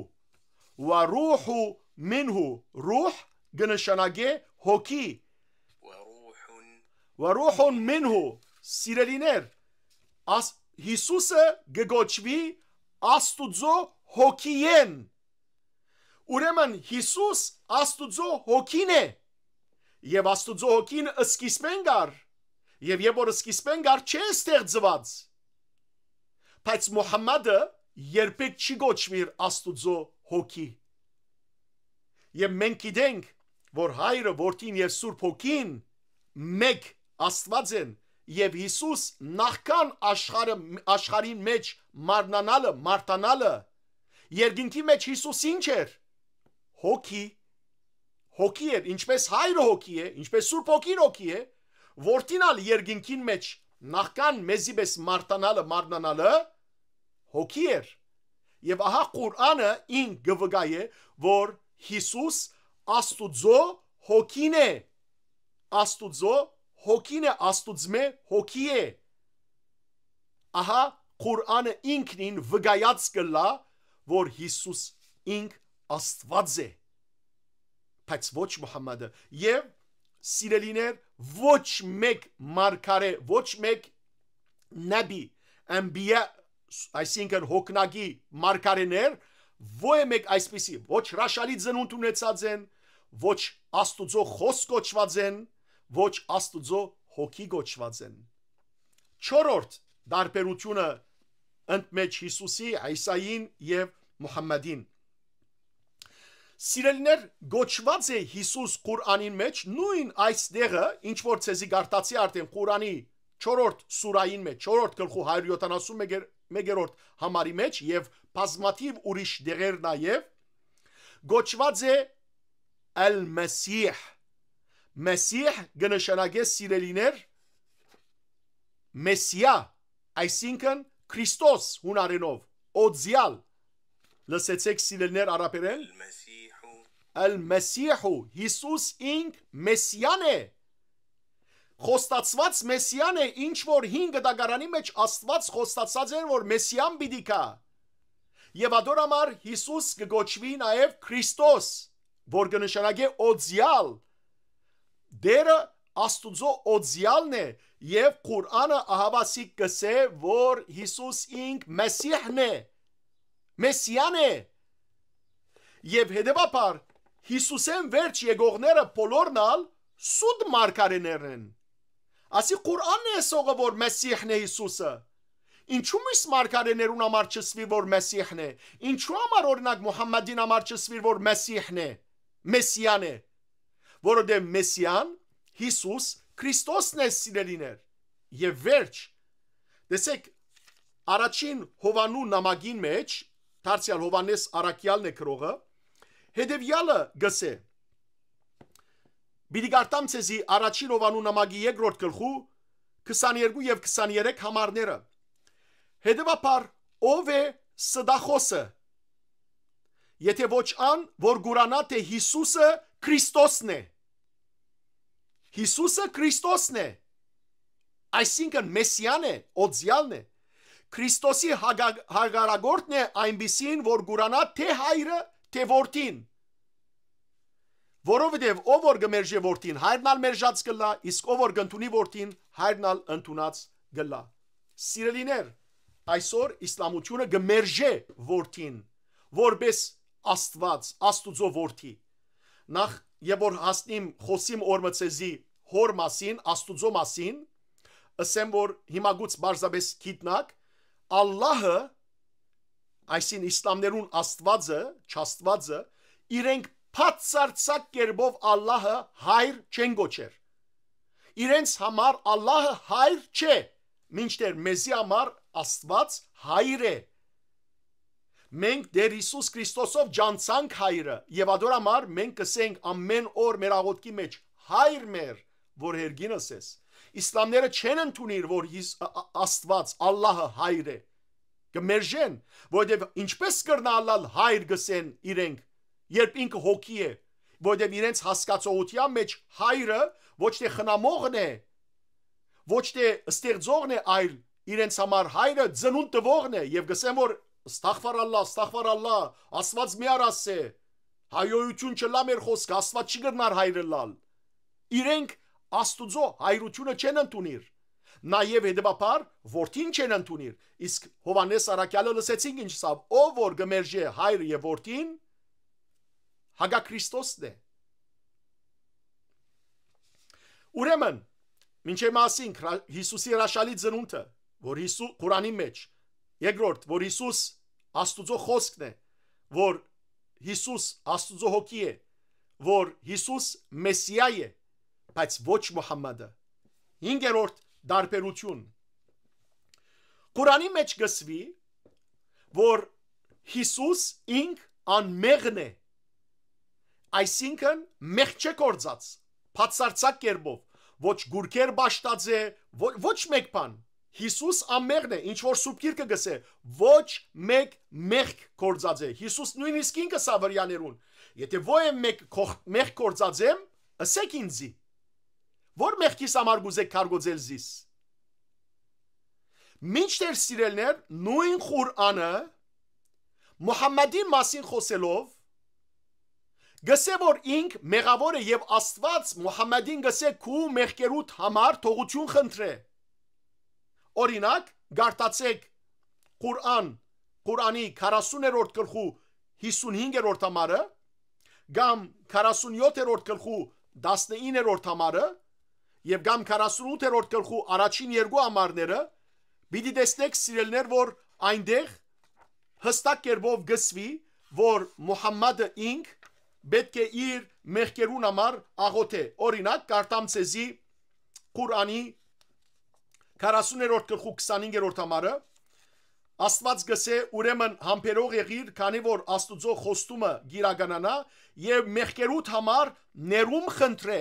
«Ვა ռուհու մինհու», ռուհ կը նշանակէ հոգի, «Ვა ռուհուն»։ «Ვა ռուհուն մինհու», սիրելիներ, աս-, Յիսուսը կը կոչուի Աստուծոյ հոգիէն։ Ուրեմն Յիսուս Աստուծոյ հոգին է, եւ Աստուծոյ հոգին սկիզբէն կար, եւ երբ որ սկիզբէն կար, չէ ստեղծուած։ Բայց Մուհամմադը երբեք չի կոչուիր Աստուծոյ հոգի։ Եւ մենք գիտենք, որ Հայրը, Որդին եւ Սուրբ Հոգին մէկ Աստուած են, եւ Յիսուս նախքան աշխարհը, աշխարհին մեջ մարմնանալը, մարդանալը, երկնքի մեջ Յիսուս ինչ էր։ Հոգի։ Հոգի էր, ինչպես Հայրը հոգի է, ինչպես Սուրբ Հոգին հոգի է, Որդին ալ երկնքին մեջ նախքան մեզի պես մարդանալը, մարմնանալը, հոգի էր։ Եւ ահա Ղուրանը ինք կը վկայէ, որ Յիսուս Աստուծոյ հոգին է, Աստուծոյ հոգին է, Աստուծմէ հոգի է։ Ահա Ղուրանը ինքնին վկայած կ'ըլլայ, որ Յիսուս ինք Աստուած է, բայց ոչ Մուհամմադը։ Եւ, սիրելիներ, ոչ մէկ մարգարէ, ոչ մէկ նաբի, անբիա, այսինքն՝ հոգնակի մարգարէներ, ոյ մէկ այսպիսի, ոչ հրաշալի ծնունդ ունեցած են, ոչ Աստուծոյ խօսք կոչուած են, ոչ Աստուծոյ հոգի կոչուած են։ Չորրորդ տարբերութիւնը ընդմէջ Յիսուսի, Յիսային եւ Մուհամմադին։ Սիրելիներ, կոչուած է Յիսուս Ղուրանին մէջ նոյն այս տեղը, ինչ որ ձեզի կարդացի արդէն Ղուրանի չորրորդ սուրային մէջ, չորրորդ գլխու հարիւր յոթանասուն մեկերորդ համարի մէջ եւ բազմաթիւ ուրիշ տեղեր նաեւ, կոչուած է Ալ-Մեսիհ։ Մեսիհ կը նշանակէ, սիրելիներ, Մեսիա, այսինքն՝ Քրիստոս հունարենով, օծեալ։ Լսեցեք, սիրելիներ, արաբերեն. Ալ-Մեսիհու։ Ալ-Մեսիհու, Յիսուս ինք Մեսիան է։ Խոստացուած Մեսիան է, ինչ որ Հին Կտակարանի մէջ Աստուած խոստացած էր, որ Մեսիան պիտի գայ։ Եւ ատոր համար Յիսուս կը կոչուի նաեւ Քրիստոս, որ կը նշանակէ օծեալ։ Տէրը Աստուծոյ օծեալն է, եւ Ղուրանը ահաւասիկ կ'ըսէ, որ Յիսուս ինք Մեսիհն է, Մեսիան է։ Եւ հետեւաբար Յիսուսէն վերջ եկողները բոլորն ալ սուտ մարգարէներն են։ Ասի Ղուրանն է ըսողը, որ Մեսիհն է Յիսուսը։ Ինչու՞ միս մարգարէներուն համար չ'ըսուիր, որ Մեսիհն է։ Ինչու՞ համար, օրինակ, Մուհամմադին համար չ'ըսուիր, որ Մեսիհն է, Մեսիան է։ Որովհետեւ Մեսիան Յիսուս Քրիստոսն է, սիրելիներ։ Եւ վերջ, տեսեք, առաջին Յովհաննու նամակին մէջ, դարձեալ Յովհաննէս առաքեալն է գրողը, հետեւեալը կ'ըսէ. պիտի կարդամ ձեզի առաջին Յովհաննու նամակի երկրորդ գլխու քսաներկու եւ քսաներեք համարները։ Հետեւաբար, ո՞վ է ստախոսը, եթե ոչ ան, որ կ'ուրանայ թէ Յիսուսը Քրիստոսն է։ Յիսուսը Քրիստոսն է, այսինքն՝ Մեսիան է, օծեալն է։ Քրիստոսի հագա-, հակառակորդն է այնպիսին, որ կ'ուրանայ թէ Հայրը, թէ Որդին։ Որովհետեւ ով որ կը մերժէ Որդին, Հայրն ալ մերժած կ'ըլլայ, իսկ ով որ կ'ընդունի Որդին, Հայրն ալ ընդունած կ'ըլլայ։ Սիրելիներ, այսօր իսլամութիւնը կը մերժէ Որդին, որպէս Աստուած, Աստուծոյ Որդի։ Նախ, եւ որ հասնիմ, խօսիմ օրը ձեզի Հօր մասին, Աստուծոյ մասին, ըսեմ, որ հիմա գուց պարզապէս գիտնաք, Ալլահը, այսինքն՝ իսլամներուն Աստուածը, չաստուածը, իրենք բացարձակ կերպով Ալլահը Հայր չեն կոչեր։ Իրենց համար Ալլահը Հայր չէ, մինչդեռ մեզի համար Աստուած Հայր է։ Մենք Տէր Յիսուս Քրիստոսով ջանցանք Հայրը, եւ ատոր համար մենք կ'ըսենք ամէն օր մեր աղօթքի մէջ. «Հայր մեր, որ երկինս ես»։ Իսլամները չեն ընդունիր, որ Յիս-, ա-, ա-, Աստուած, Ալլահը Հայր է։ Կը մերժեն, որովհետեւ ինչպէս կրնայ ըլլալ Հայր, կ'ըսեն իրենք, երբ ինքը հոգի է, որովհետեւ իրենց հասկացողութեան մէջ Հայրը ոչ թէ խնամողն է, ոչ թէ ստեղծողն է, այլ իրենց համար Հայրը ծնունդ տուողն է, եւ կ'ըսեն, որ «Աստաղֆար Ալլահ, Աստաղֆար Ալլահ, Աստուած մի արասե, հայոյութիւն չըլլայ մեր խօսքը, Աստուած չի կրնար Հայր ըլլալ»։ Իրենք Աստուծոյ Հայրութիւնը չեն ընդունիր, նաեւ հետեւաբար Որդին չեն ընդունիր, իսկ Յովհաննէս առաքեալը լսեցինք ինչ ըսաւ. «Ով որ կը մերժէ Հայրը եւ Որդին, հակա Քրիստոսն է»։ Ուրեմն, մինչեւ ասինք հրա-, Յիսուսի հրաշալի ծնունդը, որ Յիսու-, Ղուրանի մէջ, երկրորդ, որ Յիսուս Աստուծոյ խօսքն է, որ Յիսուս Աստուծոյ հոգի է, որ Յիսուս Մեսիա է, բայց ոչ Մուհամմադը։ Հինգերորդ տարբերութիւն։ Ղուրանի մէջ կ'ըսուի, որ Յիսուս ինք անմեղն է, այսինքն՝ մեղք չէ գործած, բացարձակ կերպով, ոչ կուռքեր պաշտած է, ո-, ոչ մէկ բան։ Յիսուս անմեղն է, ինչ որ Սուրբ Գիրքը կ'ըսէ, ոչ մէկ մեղք գործած է։ Յիսուս նոյնիսկ ինքը ըսաւ Հրեաներուն. «Եթե ոեւ մէկ քոխ-, մեղք գործած եմ, ըսէք ինձի, ո՞ր մեղքիս համար կ'ուզէք քարկոծել զիս»։ Մինչդեռ, սիրելիներ, նոյն Ղուրանը Մուհամմադին մասին խօսելով, կ'ըսէ, որ ինք մեղաւոր է եւ Աստուած Մուհամմադին կ'ըսէ. «Քու մեղքերուդ համար թողութիւն խնդրէ»։ Օրինակ, կարդացէք Ղուրան, Ղուրանի քառասուներորդ գլխու հիսունհինգերորդ համարը, կամ քառասունյոթերորդ գլխու տասնիններորդ համարը, եւ կամ քառասունութերորդ գլխու առաջին երկու համարները, պիտի տեսնէք, սիրելիներ, որ այնտեղ յստակ կերպով կ'ըսուի, որ Մուհամմադը ինք պէտք է իր մեղքերուն համար աղօթէ։ Օրինակ, կարդամ ձեզի Ղուրանի քառասուներորդ գլխու քսանհինգերորդ համարը, Աստուած կ'ըսէ. «Ուրեմն համբերող եղիր, քանի որ Աստուծոյ խոստումը կ'իրականանայ, եւ մեղքերուդ համար ներում խնդրէ»։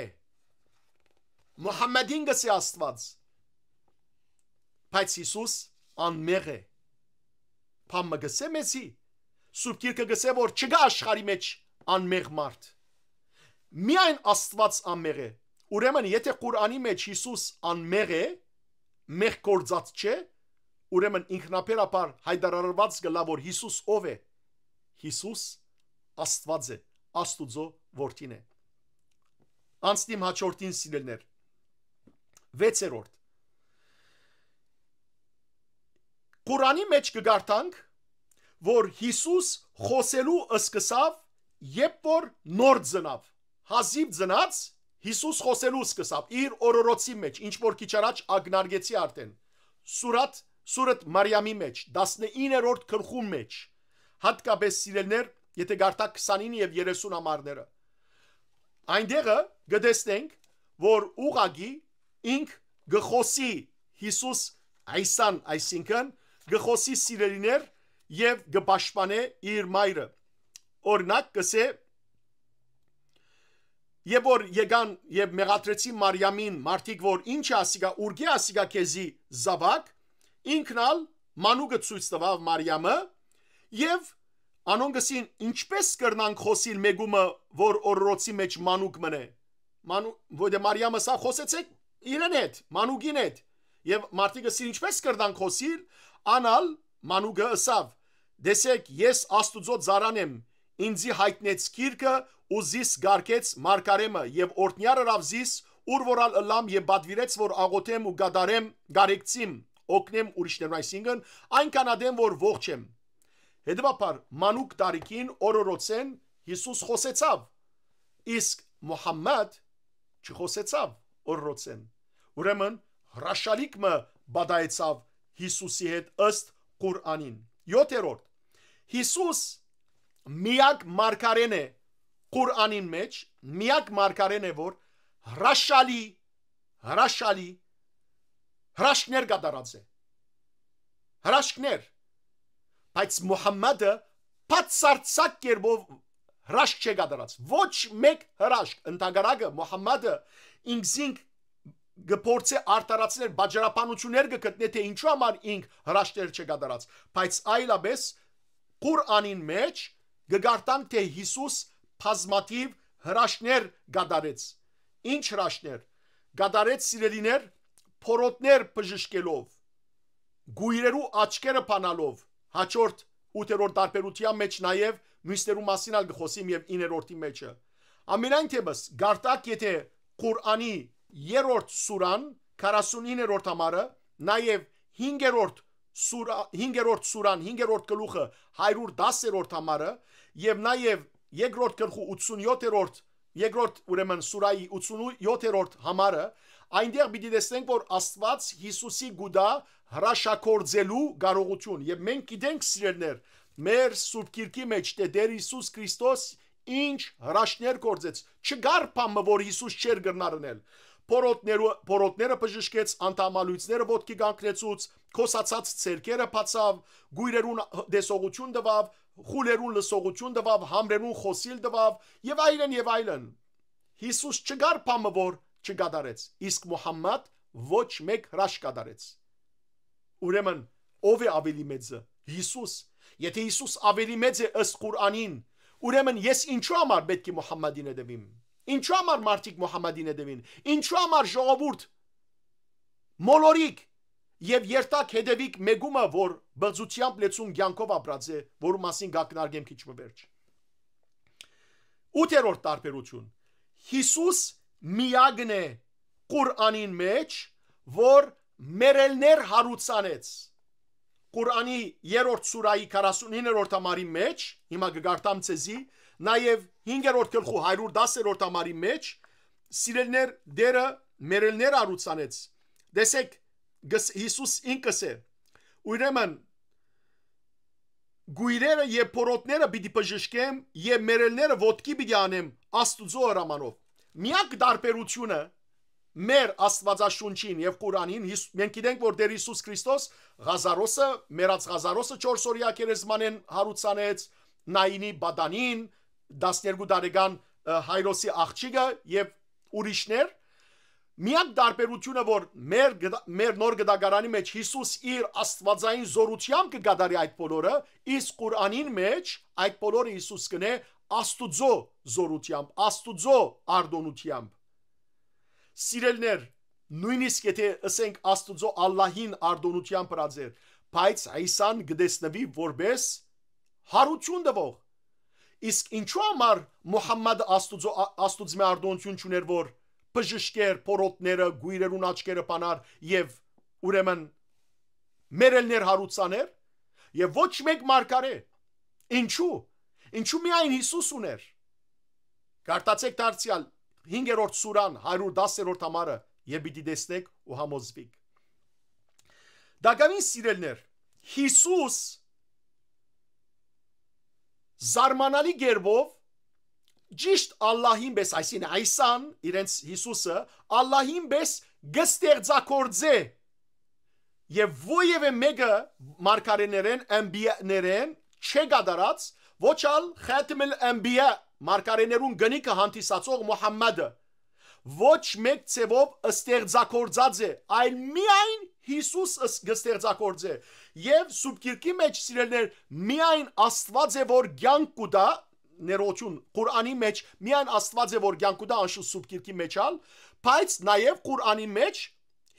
Մուհամմադին կ'ըսէ Աստուած, բայց Յիսուս անմեղ է։ Բան մը կ'ըսէ մեզի, Սուրբ Գիրքը կ'ըսէ, որ չկայ աշխարհի մէջ անմեղ մարդ։ Միայն Աստուած անմեղ է։ Ուրեմն, եթե Ղուրանի մէջ Յիսուս անմեղ է, մեղք գործած չէ, ուրեմն ինքնաբերաբար յայտարարուած կ'ըլլայ, որ Յիսուս ո՞վ է։ Յիսուս Աստուած է, Աստուծոյ Որդին է։ Անցնիմ հաջորդին, սիրելիներ։ Վեցերորդ։ Ղուրանի մէջ կը կարդանք, որ Յիսուս խօսելու սկսաւ, երբ որ նոր ծնաւ, հազիւ ծնած, Յիսուս խօսելու սկսաւ իր օրորոցի մէջ, ինչ որ քիչ առաջ ակնարկեցի արդեն, Սուրաթ, Սուրաթ Մարիամի մէջ, տասնիններորդ գլխու մէջ, հատկապես, սիրելիներ, եթե կարդաք քսանինը եւ երեսուն համարները, այնտեղը կը տեսնենք, որ ուղղակի ինք կը խօսի Յիսուս Յիսան, այսինքն՝ կը խօսի, սիրելիներ, եւ կը պաշտպանէ իր մայրը։ Օրինակ, կ'ըսէ, եւ որ եկան եւ մեղադրեցին Մարիամին, մարդիկ, որ ի՞նչ է ասիկա, ուրկէ՞ ասիկա քեզի զաւակ, ինքն ալ մանուկը ցոյց տուաւ Մարիամը, եւ անոնք ըսին. «Ինչպէս կրնանք խօսիլ մէկումը, որ օրորոցի մէջ մանուկ մնէ»։ Մանու-, որտէ Մարիամը ըսաւ. «Խօսեցէք իրեն հետ, մանուկին հետ»։ Եւ մարդիկ ըսին. «Ինչպէս կրնանք խօսիլ»։ Ան ալ, մանուկը, ըսաւ. «Տեսէք, ես Աստուծոյ ծառան եմ, ինծի յայտնեց գիրքը ու զիս կարգեց մարգարէ մը, եւ օրհնեալ ըրաւ զիս, ուր որ ալ ըլլամ, եւ պատուիրեց որ աղօթեմ ու կատարեմ, կարեկցիմ, օգնեմ ուրիշներուն, այսինքն, այնքան ատեն որ ողջ եմ»։ Հետեւաբար, մանուկ տարիքին օրորոցէն Յիսուս խօսեցաւ, իսկ Մուհամմադ չխօսեցաւ օրորոցէն։ Ուրեմն, հրաշալիք մը պատահեցաւ Յիսուսի հետ ըստ Ղուրանին։ Եօթերորդ, Յիսուս միակ մարգարէն է Ղուրանին մէջ, միակ մարգարէն է, որ հրաշալի, հրաշալի հրաշքներ կատարած է։ Հրաշքներ։ Բայց Մուհամմադը բացարձակ կերպով հրաշք չէ կատարած։ Ոչ մեկ հրաշք, ընդհակառակը, Մուհամմադը ինքզինք կը փորձէ արդարացնել, պատճառաբանություններ կը գտնէ, թէ ինչու համար ինք հրաշքներ չէ կատարած, բայց այլապես Ղուրանին մէջ կը կարդանք, թէ Յիսուս բազմաթիւ հրաշքներ կատարեց։ Ինչ հրաշքներ կատարեց, սիրելիներ, փորոտներ բժշկելով, կոյրերու աչքերը բանալով, հաջորդ ութերորդ տարբերութեան մէջ նաեւ մյուսներու մասին ալ կը խօսիմ եւ իններորդի մէջը։ Ամենայն դեպս, գարտակ եթէ Ղուրանի երրորդ սուրան, քառասունիններորդ համարը, նաեւ հինգերորդ սուրա-, հինգերորդ սուրան, հինգերորդ գլուխը, հարյուր տասերորդ համարը, եւ նաեւ երկրորդ գլխու ութսունյոթերորդ, երկրորդ, ուրեմն, սուրայի ութսունյոթերորդ համարը, այնտեղ պիտի տեսնենք, որ Աստուած Յիսուսի կու տայ հրաշագործելու կարողութիւն։ Եւ մենք գիտենք, սիրելիներ, մեր Սուրբ Գիրքի մէջ, թէ Տէր Յիսուս Քրիստոս ինչ հրաշքներ գործեց, չկար բան մը, որ Յիսուս չէր կրնար ընել։ Փորոտներու-, փորոտները բժշկեց, անդամալոյցները ոտքի կանգնեցուց, կոսացած ձեռքերը բացաւ, կոյրերուն տեսողութիւն տուաւ, խուլերուն լսողութիւն տուաւ, համրերուն խօսիլ տուաւ, եւ այլն, եւ այլն։ Յիսուս չկար բան մը, որ չկատարեց, իսկ Մուհամմադ ոչ մեկ հրաշք կատարեց։ Ուրեմն, ո՞վ է աւելի մեծը։ Յիսուս։ Եթէ Յիսուս աւելի մեծ է ըստ Ղուրանին, ուրեմն ես ինչու համար պէտք է Մուհամմադին հետեւիմ։ Ինչու համար մարդիկ Մուհամմադին հետեւին։ Ինչու համար, ժողովուրդ, մոլորիկ եւ երթակ հետեւիկ մէկումը, որ բղծութեամբ լեցուն կեանքով ապրած է, որու մասին կակնարկեմ քիչ մը վերջ։ Ութերորդ տարբերութիւն։ Յիսուս միակն է Ղուրանին մէջ, որ մեռելներ յարուցանեց։ Ղուրանի երրորդ սուրայի քառասունիններորդ համարի մէջ, հիմա կը կարդամ ձեզի, նաեւ հինգերորդ գլխու հարյուր տասերորդ համարի մէջ, սիրելիներ, Տէրը մեռելներ յարուցանեց։ Տեսէք, գս-, Յիսուս ինք կ'ըսէ. «Ուրեմն, կոյրերը եւ փորոտները պիտի բժշկեմ եւ մեռելները ոտքի պիտի անեմ Աստուծոյ հրամանով»։ Միակ տարբերութիւնը մեր Աստուածաշունչին եւ Ղուրանին, Յիս-, մենք գիտենք, որ Տէր Յիսուս Քրիստոս Ղազարոսը, մեռած Ղազարոսը չորս օրեայ գերեզմանէն յարուցանեց, Նայինի պատանին, տասներկու տարեկան, ը, Հայրոսի աղջիկը եւ ուրիշներ։ Միակ տարբերութիւնը, որ մեր գտա-, մեր նոր գտակարանի մէջ Յիսուս իր աստուածային զօրութեամբ կը կատարի այդ բոլորը, իսկ Ղուրանին մէջ այդ բոլորը Յիսուս կ'ընէ Աստուծոյ զօրութեամբ, Աստուծոյ արտոնութեամբ։ Սիրելիներ, նոյնիսկ եթէ, ըսենք, Աստուծոյ Ալլահին արտոնութեան բրած էր, բայց Յիսան կը տեսնուի որպէս յարութիւն տուող։ Իսկ ինչու համար Մուհամմադը Աստուծոյ, ա-, Աստուծմէ արտոնութիւն չունէր, որ բժշկեր փորոտները, կոյրերուն աչքերը բանար եւ, ուրեմն, մեռելներ յարուցաներ, եւ ոչ մեկ մարգարէ։ Ինչու՞։ Ինչու՞ միայն Յիսուս ունէր։ Կարդացէք դարձեալ հինգերորդ սուրան, հարյուր տասերորդ համարը, եւ պիտի տեսնէք ու համոզուիք։ Տակաւին, սիրելիներ, Յիսուս զարմանալի կերպով ճիշտ Ալլահին պէս, այսինքն Յիսան, իրենց Յիսուսը, Ալլահին պէս կը ստեղծագործէ Եւ որեւէ մեկը մարգարեներէն, անբիաներէն չէ կատարած, ոչ ալ Խաթմել անբիա, մարգարեներուն կնիքը հանդիսացող Մուհամմադը, ոչ մէկ ձեւով ստեղծագործած է, այլ միայն Յիսուս ըս-, կը ստեղծագործէ։ Եւ Սուրբ Գիրքի մէջ, սիրելիներ, միայն Աստուած է, որ կեանք կու տայ, ներողություն, Ղուրանի մէջ միայն Աստուած է, որ կեանք կու տայ, անշուշտ Սուրբ Գիրքի մէջ ալ, բայց նաեւ Ղուրանի մէջ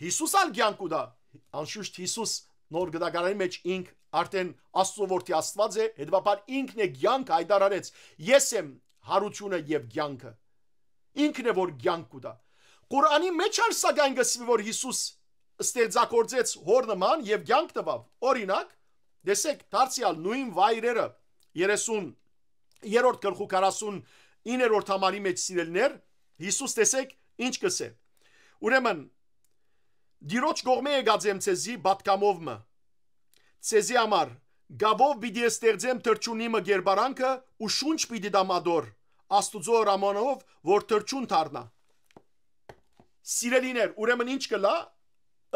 Յիսուս ալ կեանք կու տայ, անշուշտ Յիսուս Նոր Գտակարանի մէջ ինք արդեն Աստուծոյ որդի Աստուած է, հետեւաբար ինքն է կեանքը յայտարարեց. «Ես եմ յարութիւնը եւ կեանքը»։ Ինքն է, որ կեանք կու տայ։ Ղուրանի մէջ ալ, սակայն, կը սուի, որ Յիսուս ստեղծագործեց հօր նման եւ կեանք տուաւ։ Օրինակ, տեսեք, դարձեալ նոյն վայրերը, երեսուն երրորդ գլխու քառասուն իններորդ համարի մէջ, սիրելիներ, Յիսուս, տեսեք, ինչ կ'ըսէ. «Ուրեմն, Տիրոջ կողմէ եկած եմ ձեզի պատգամով մը։ Ձեզի համար գաւով պիտի ստեղծեմ թռչունի մը կերպարանքը ու շունչ պիտի տամ ատոր, Աստուծոյ հրամանով, որ թռչուն դառնայ»։ Սիրելիներ, ուրեմն ինչ կ'ըլլայ,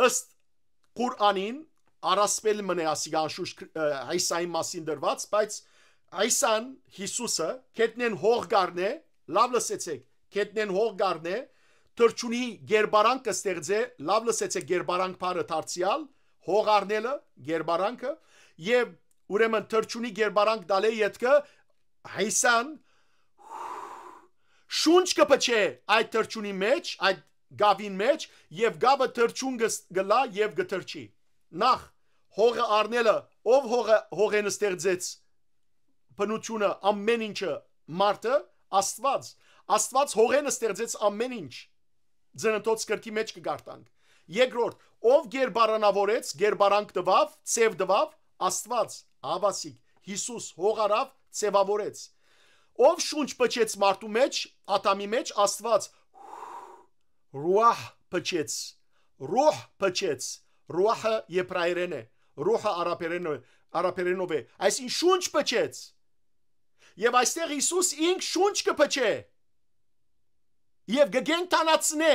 ըստ Ղուրանին, առասպել մըն է, ասիկա, անշուշտ, ը, Յիսային մասին դրուած, բայց Յիսան, Յիսուսը, գետնէն հող կ'առնէ, լաւ լսեցէք, գետնէն հող կ'առնէ, թռչունի կերպարանք կը ստեղծէ, լաւ լսեցէք, կերպարանք բառը դարձեալ, հող առնելը, կերպարանքը, եւ ուրեմն թռչունի կերպարանք տալէ ետքը Յիսան շունչ կը փչէ այդ թռչունի մէջ, այդ գաւին մէջ, եւ գաւը թռչուն կը ս-, կ'ըլլայ եւ կը թռչի։ Նախ, հողը առնելը, ով հողը, հողէն ստեղծեց բնութիւնը, ամէն ինչը, մարդը? Աստուած։ Աստուած հողէն ստեղծեց ամէն ինչ։ Ծննդոց գրքի մէջ կը կարդանք։ Երկրորդ, ով կերպարանաւորեց, կերպարանք տուաւ, ձեւ տուաւ? Աստուած, ահա ասիկ, Յիսուս հող առաւ, ձեւաւորեց։ Ով շունչ փչեց մարդու մէջ, Ադամի մէջ? Աստուած ռուահ փչեց, ռուհ փչեց, ռուահը եբրայերէն է, ռուհը արաբերէն է, արաբերէնով է, այսինքն շունչ փչեց։ Եւ այստեղ Յիսուս ինք շունչ կը փչէ եւ կը կենդանացնէ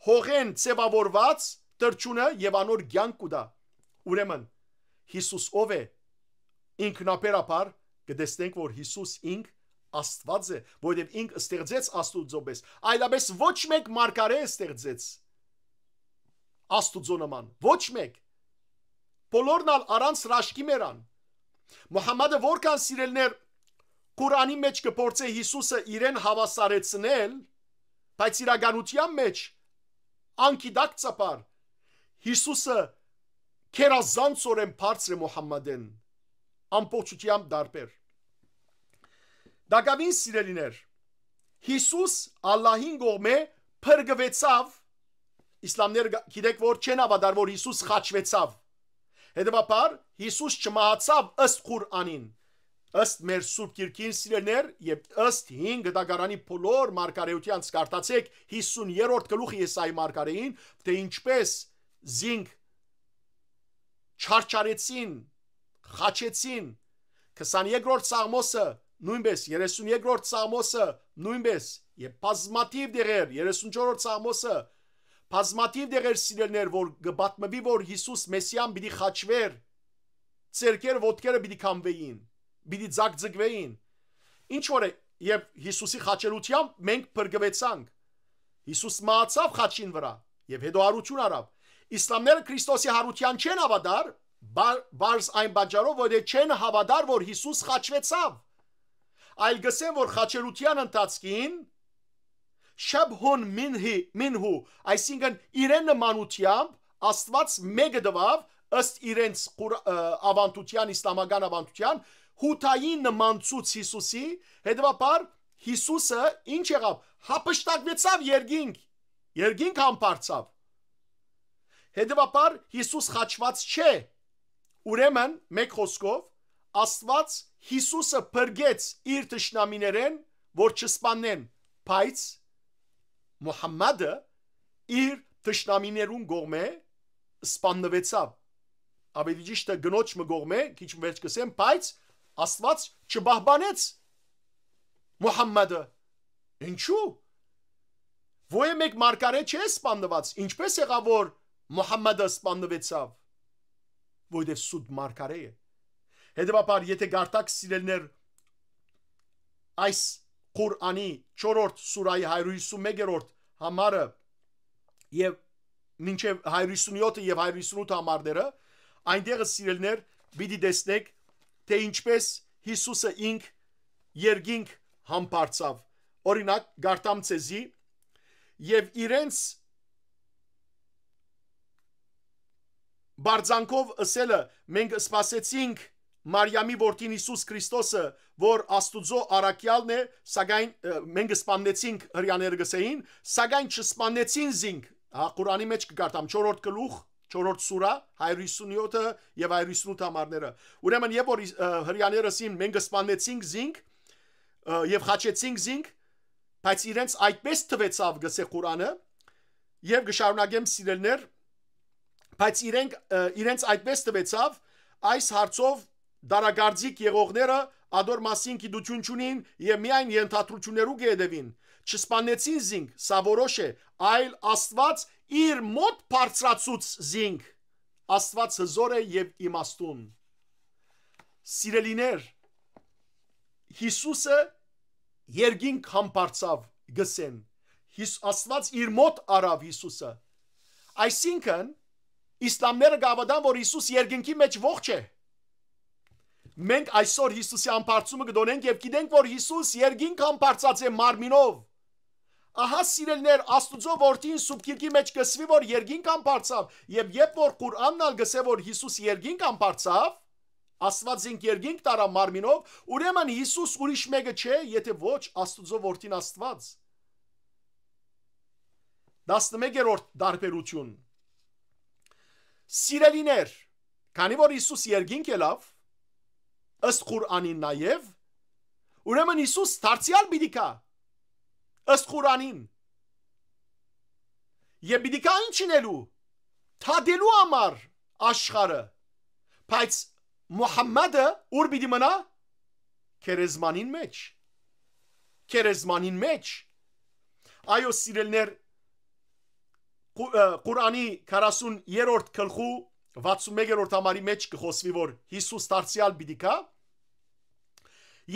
հողէն ձեւաւորուած թռչունը եւ անոր կեանք կու տայ։ Ուրեմն, Յիսուս ո՞վ է։ Ինքնաբերաբար կը տեսնենք, որ Յիսուս ինք Աստուած է, որովհետեւ ինք ստեղծեց Աստուծոյ պես, այլապես ոչ մէկ մարգարէ ստեղծեց Աստուծոյ նման, ոչ մէկ։ Բոլորն ալ առանց հրաշքի մեռան։ Մուհամմադը որքան, սիրելիներ, Ղուրանի մէջ կը փորձէ Յիսուսը իրեն հաւասարեցնել, բայց իրականութեան մէջ անգիտակցաբար Յիսուսը գերազանցօրէն բարձր է Մուհամմադէն, ամբողջութեամբ տարբեր։ Տակաւին, սիրելիներ, Յիսուս Ալլահին կողմէ փրկուեցաւ, իսլամները գ-, գիտեք, որ չեն հաւատար, որ Յիսուս խաչուեցաւ։ Հետեւաբար, Յիսուս չմահացաւ ըստ Ղուրանին, ըստ մեր Սուրբ Գիրքին, սիրելիներ, եւ ըստ հին գտակարանի բոլոր մարգարեութեանց, կարդացէք հիսուն երրորդ գլուխը Եսայի մարգարեին, թէ ինչպես զինք չարչարեցին, խաչեցին, քսաներկրորդ Սաղմոսը նոյնպես, երեսուներկրորդ Սաղմոսը նոյնպես, եւ բազմաթիւ դեղեր, երեսունչորրորդ Սաղմոսը, բազմաթիւ դեղեր, սիրելիներ, որ կը պատմուի, որ Յիսուս Մեսիան պիտի խաչուէր, ձեռքերը, ոտքերը պիտի քամուէին, պիտի ձակձկուէին։ Ինչ որ է, եւ Յիսուսի խաչելութեամբ մենք փրկուեցանք։ Յիսուս մահացաւ խաչին վրայ եւ հետո յարութիւն առաւ։ Իսլամները Քրիստոսի յարութեան չեն հաւատար, բա-, պարզ այն պատճառով, որ չեն հաւատար, որ Յիսուս խաչուեցաւ, այլ կ'ըսեն, որ խաչելութեան ընթացքին շաբհուն մինհի, մինհու, այսինքն իրեն նմանութեամբ Աստուած մէկը տուաւ ըստ իրենց Ղուր-, ը, աւանդութեան, իսլամական աւանդութեան, Յուդային նմանցուց Յիսուսի, հետեւաբար Յիսուսը ինչ եղաւ, հափշտակուեցաւ երկինք, երկինք համբարձաւ։ Հետեւաբար Յիսուս խաչուած չէ։ Ուրեմն, մէկ խօսքով, Աստուած Յիսուսը փրկեց իր թշնամիներէն, որ չսպաննեն, բայց Մուհամմադը իր թշնամիներուն կողմէ սպաննուեցաւ։ Ավելի ճիշդը, կնոջ մը կողմէ, քիչ մը վերջ կ'ըսեմ, բայց Աստուած չպահպանեց Մուհամմադը։ Ինչու՞։ Ոյ մէկ մարգարէ չէ սպաննուած, ինչպե՞ս եղաւ, որ Մուհամմադը սպաննուեցաւ, որովհետեւ սուտ մարգարէ է։ Հետեւաբար, եթե կարդաք, սիրելիներ, այս Ղուրանի չորրորդ սուրայի հարիւր հիսուն մեկերորդ համարը եւ մինչեւ հարիւր հիսուն յոթը եւ հարիւր հիսուն ութ համարները, այնտեղ, սիրելիներ, պիտի տեսնեք, թէ ինչպէս Յիսուսը ինք երկինք համբարձաւ։ Օրինակ, կարդամ ձեզի. «Եւ իրենց բարձանքով ըսելը. "Մենք սպասեցինք Մարիամի որդին Յիսուս Քրիստոսը, որ Աստուծոյ առաքեալն է, սակայն, ը, մենք սպաննեցինք", հրեաները կ'ըսէին, "սակայն չսպաննեցին զինք"», հա, Ղուրանի մէջ կը կարդամ, չորրորդ գլուխ, չորրորդ սուրա, հարիւր հիսուն յոթը եւ հարիւր հիսուն ութ համարները։ Ուրեմն, երբ որ, ը, հրեաները ըսին, "Մենք սպաննեցինք զինք, ը, եւ խաչեցինք զինք", բայց իրենց այդպես թուեցաւ, կ'ըսէ Ղուրանը, եւ կը շարունակեմ, սիրելիներ, բայց իրենք, ը, իրենց այդպես թուեցաւ, այս հարցով դարակարծիք եղողները ատոր մասին գիտութիւն չունին եւ միայն ենթադրութիւններու կը հետեւին։ "Չսպաննեցին զինք, սա որոշ է, այլ Աստուած իր մօտ բարձրացուց զինք"։ Աստուած հզոր է եւ իմաստուն։ Սիրելիներ, Յիսուսը երկինք համբարձաւ, կ'ըսեն։ Հիս-, Աստուած իր մօտ առաւ Յիսուսը։ Այսինքն, իսլամները կ'աւատան, որ Յիսուս երկնքի մէջ ողջ է։ Մենք այսօր Յիսուսի համբարձումը կը տոնենք եւ գիտենք, որ Յիսուս երկինք համբարձած է մարմինով։ Ահա, սիրելիներ, Աստուծոյ որդին Սուրբ Գիրքի մէջ կ'ըսուի, որ երկինք համբարձաւ, եւ երբ որ Ղուրանն ալ կ'ըսէ, որ Յիսուս երկինք համբարձաւ, Աստուած ինք երկինք տարաւ մարմինով, ուրեմն Յիսուս ուրիշ մէկը չէ, եթէ ոչ Աստուծոյ որդին Աստուած։ Տասնմեկերորդ տարբերութիւն։ Սիրելիներ, քանի որ Յիսուս երկինք ելաւ, ըստ Ղուրանին նաեւ, ուրեմն Յիսուս դարձեալ պիտի գայ, ըստ Ղուրանին։ Եւ պիտի գայ ի՞նչ ընելու, դատելու համար աշխարհը, բայց Մուհամմադը ո՞ւր պիտի մնայ։ Գերեզմանին մէջ։ Գերեզմանին մէջ։ Այո, սիրելիներ, Ղու-, ը, Ղուրանի քառասուն երրորդ գլխու վաթսուն մեկերորդ համարի մէջ կը խօսուի, որ Յիսուս դարձեալ պիտի գայ։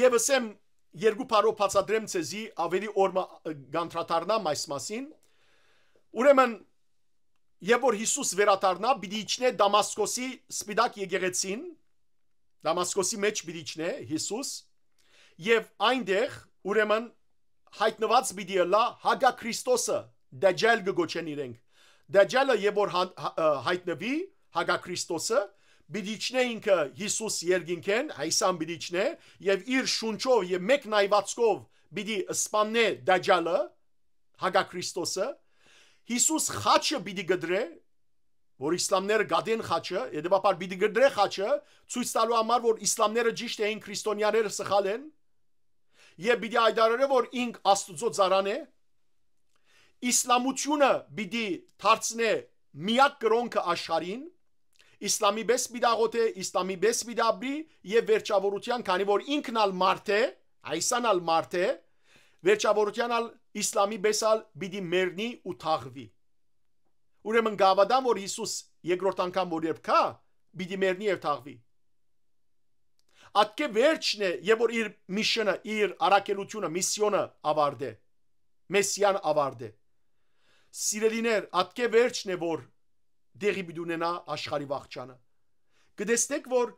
Եւս եմ երկու բառով բացատրեմ ձեզի, աւելի օր մը, ը, կանդրադառնամ այս մասին։ Ուրեմն, երբ որ Յիսուս վերադառնայ, պիտի իջնէ Դամասկոսի սպիտակ եկեղեցին, Դամասկոսի մէջ պիտի իջնէ Յիսուս, եւ այնտեղ, ուրեմն, յայտնուած պիտի ըլլայ Հագա Քրիստոսը, Դաջալ կը կոչեն իրենք։ Դաջալը, երբ որ հա-, հա-, ը, յայտնուի Հագա Քրիստոսը, պիտի իջնէ ինքը Յիսուս երկինքէն, Յիսան պիտի իջնէ, եւ իր շունչով եւ մեկնայվածքով պիտի սպաննէ Դաջալը, Հագա Քրիստոսը։ Յիսուս խաչը պիտի կտրէ, որ իսլամները կատեն խաչը, հետեւաբար պիտի կտրէ խաչը, ցոյց տալու համար, որ իսլամները ճիշդ էին, քրիստոնյաները սխալ են, եւ պիտի հայտարարէ, որ ինք Աստուծոյ ծառան է, իսլամութիւնը պիտի դարձնէ միակ կրօնքը աշխարհին, իսլամի պէս պիտի աղօթէ, իսլամի պէս պիտի ապրի, եւ վերջաւորութեան, քանի որ ինքն ալ մարդ է, Յիսան ալ մարդ է, վերջաւորութեան ալ իսլամի պէս ալ պիտի մեռնի ու թաղուի։ Ուրեմն կ'աւատան, որ Յիսուս երկրորդ անգամ որ երբ գայ, պիտի մեռնի եւ թաղուի։ Ատկէ վերջն է, երբ որ իր միշնը, իր առաքելութիւնը, միսիոնը աւարտէ, մեսիան աւարտէ։ Սիրելիներ, ատկէ վերջն է, որ տեղի պիտի ունենայ աշխարհի վախճանը։ Կը տեսնէք, որ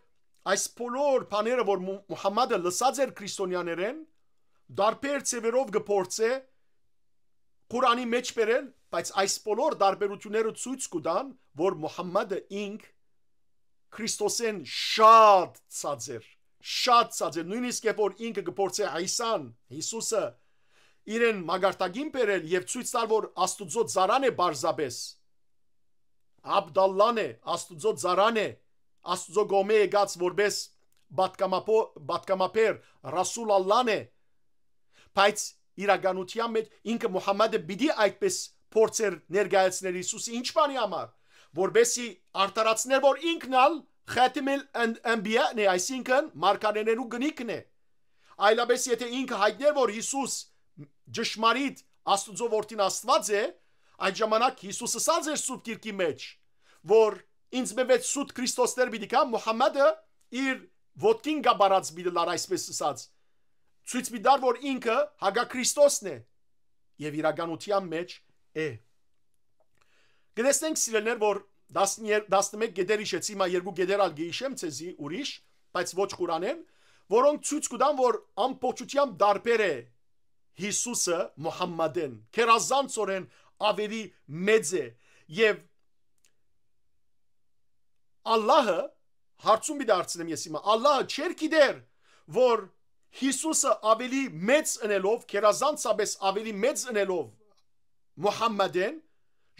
այս բոլոր բաները, որ Մու-, Մուհամմադը լսած էր քրիստոնյաներէն, տարբեր ձևերով կը փորձէ Ղուրանի մէջ բերել, բայց այս բոլոր տարբերութիւնները ցոյց կու տան, որ Մուհամմադը ինք Քրիստոսէն շատ ցած էր, շատ ցած էր, նոյնիսկ երբ որ ինքը կը փորձէ Յիսան, Յիսուսը, իրեն մակարդակին բերել եւ ցոյց տալ, որ Աստուծոյ ծառան է պարզապէս, Աբդալլան է, Աստուծոյ ծառան է, Աստուծոյ կողմէ եկած որպէս պատգամապո-, պատգամաբեր, Ռասուլ Ալլան է, բայց իրականութեան մէջ ինքը Մուհամմադը պիտի այդպես փորձեր ներկայացնել Յիսուսը, ի՞նչ բանի համար, որպէսզի արդարացներ, որ ինքն ալ Խաթիմիլ Ան-, Անբիան է, այսինքն՝ մարգարէներու կնիքն է։ Այլապես, եթե ինքը յայտներ, որ Յիսուս ճշմարիտ Աստուծոյ որդին Աստուած է, այդ ժամանակ Յիսուս ըսած էր Սուրբ Գիրքի մէջ, որ ինծմէ վեց սուտ Քրիստոսներ պիտի գան, Մուհամմադը իր ոտքին կապարած պիտի լար, այսպես ըսած, ցոյց պիտի տար, որ ինքը հակա Քրիստոսն է եւ իրականութեան մէջ է։ Կտեսնենք, սիրելիներ, որ տասներկու, տասնմէկ կետեր յիշեցի, հիմա երկու կետեր ալ կը յիշեմ ձեզի ուրիշ, բայց ոչ Ղուրանէն, որոնք ցոյց կու տան, որ ամբողջութեամբ տարբեր է Յիսուսը Մուհամմադէն, գերազանցօրէն աւելի մեծ է, եւ Ալլահը, հարցում պիտի հարցնեմ ես հիմա, Ալլահը չէր գիտեր, որ Յիսուսը աւելի մեծ ընելով, գերազանցապէս աւելի մեծ ընելով Մուհամմադէն,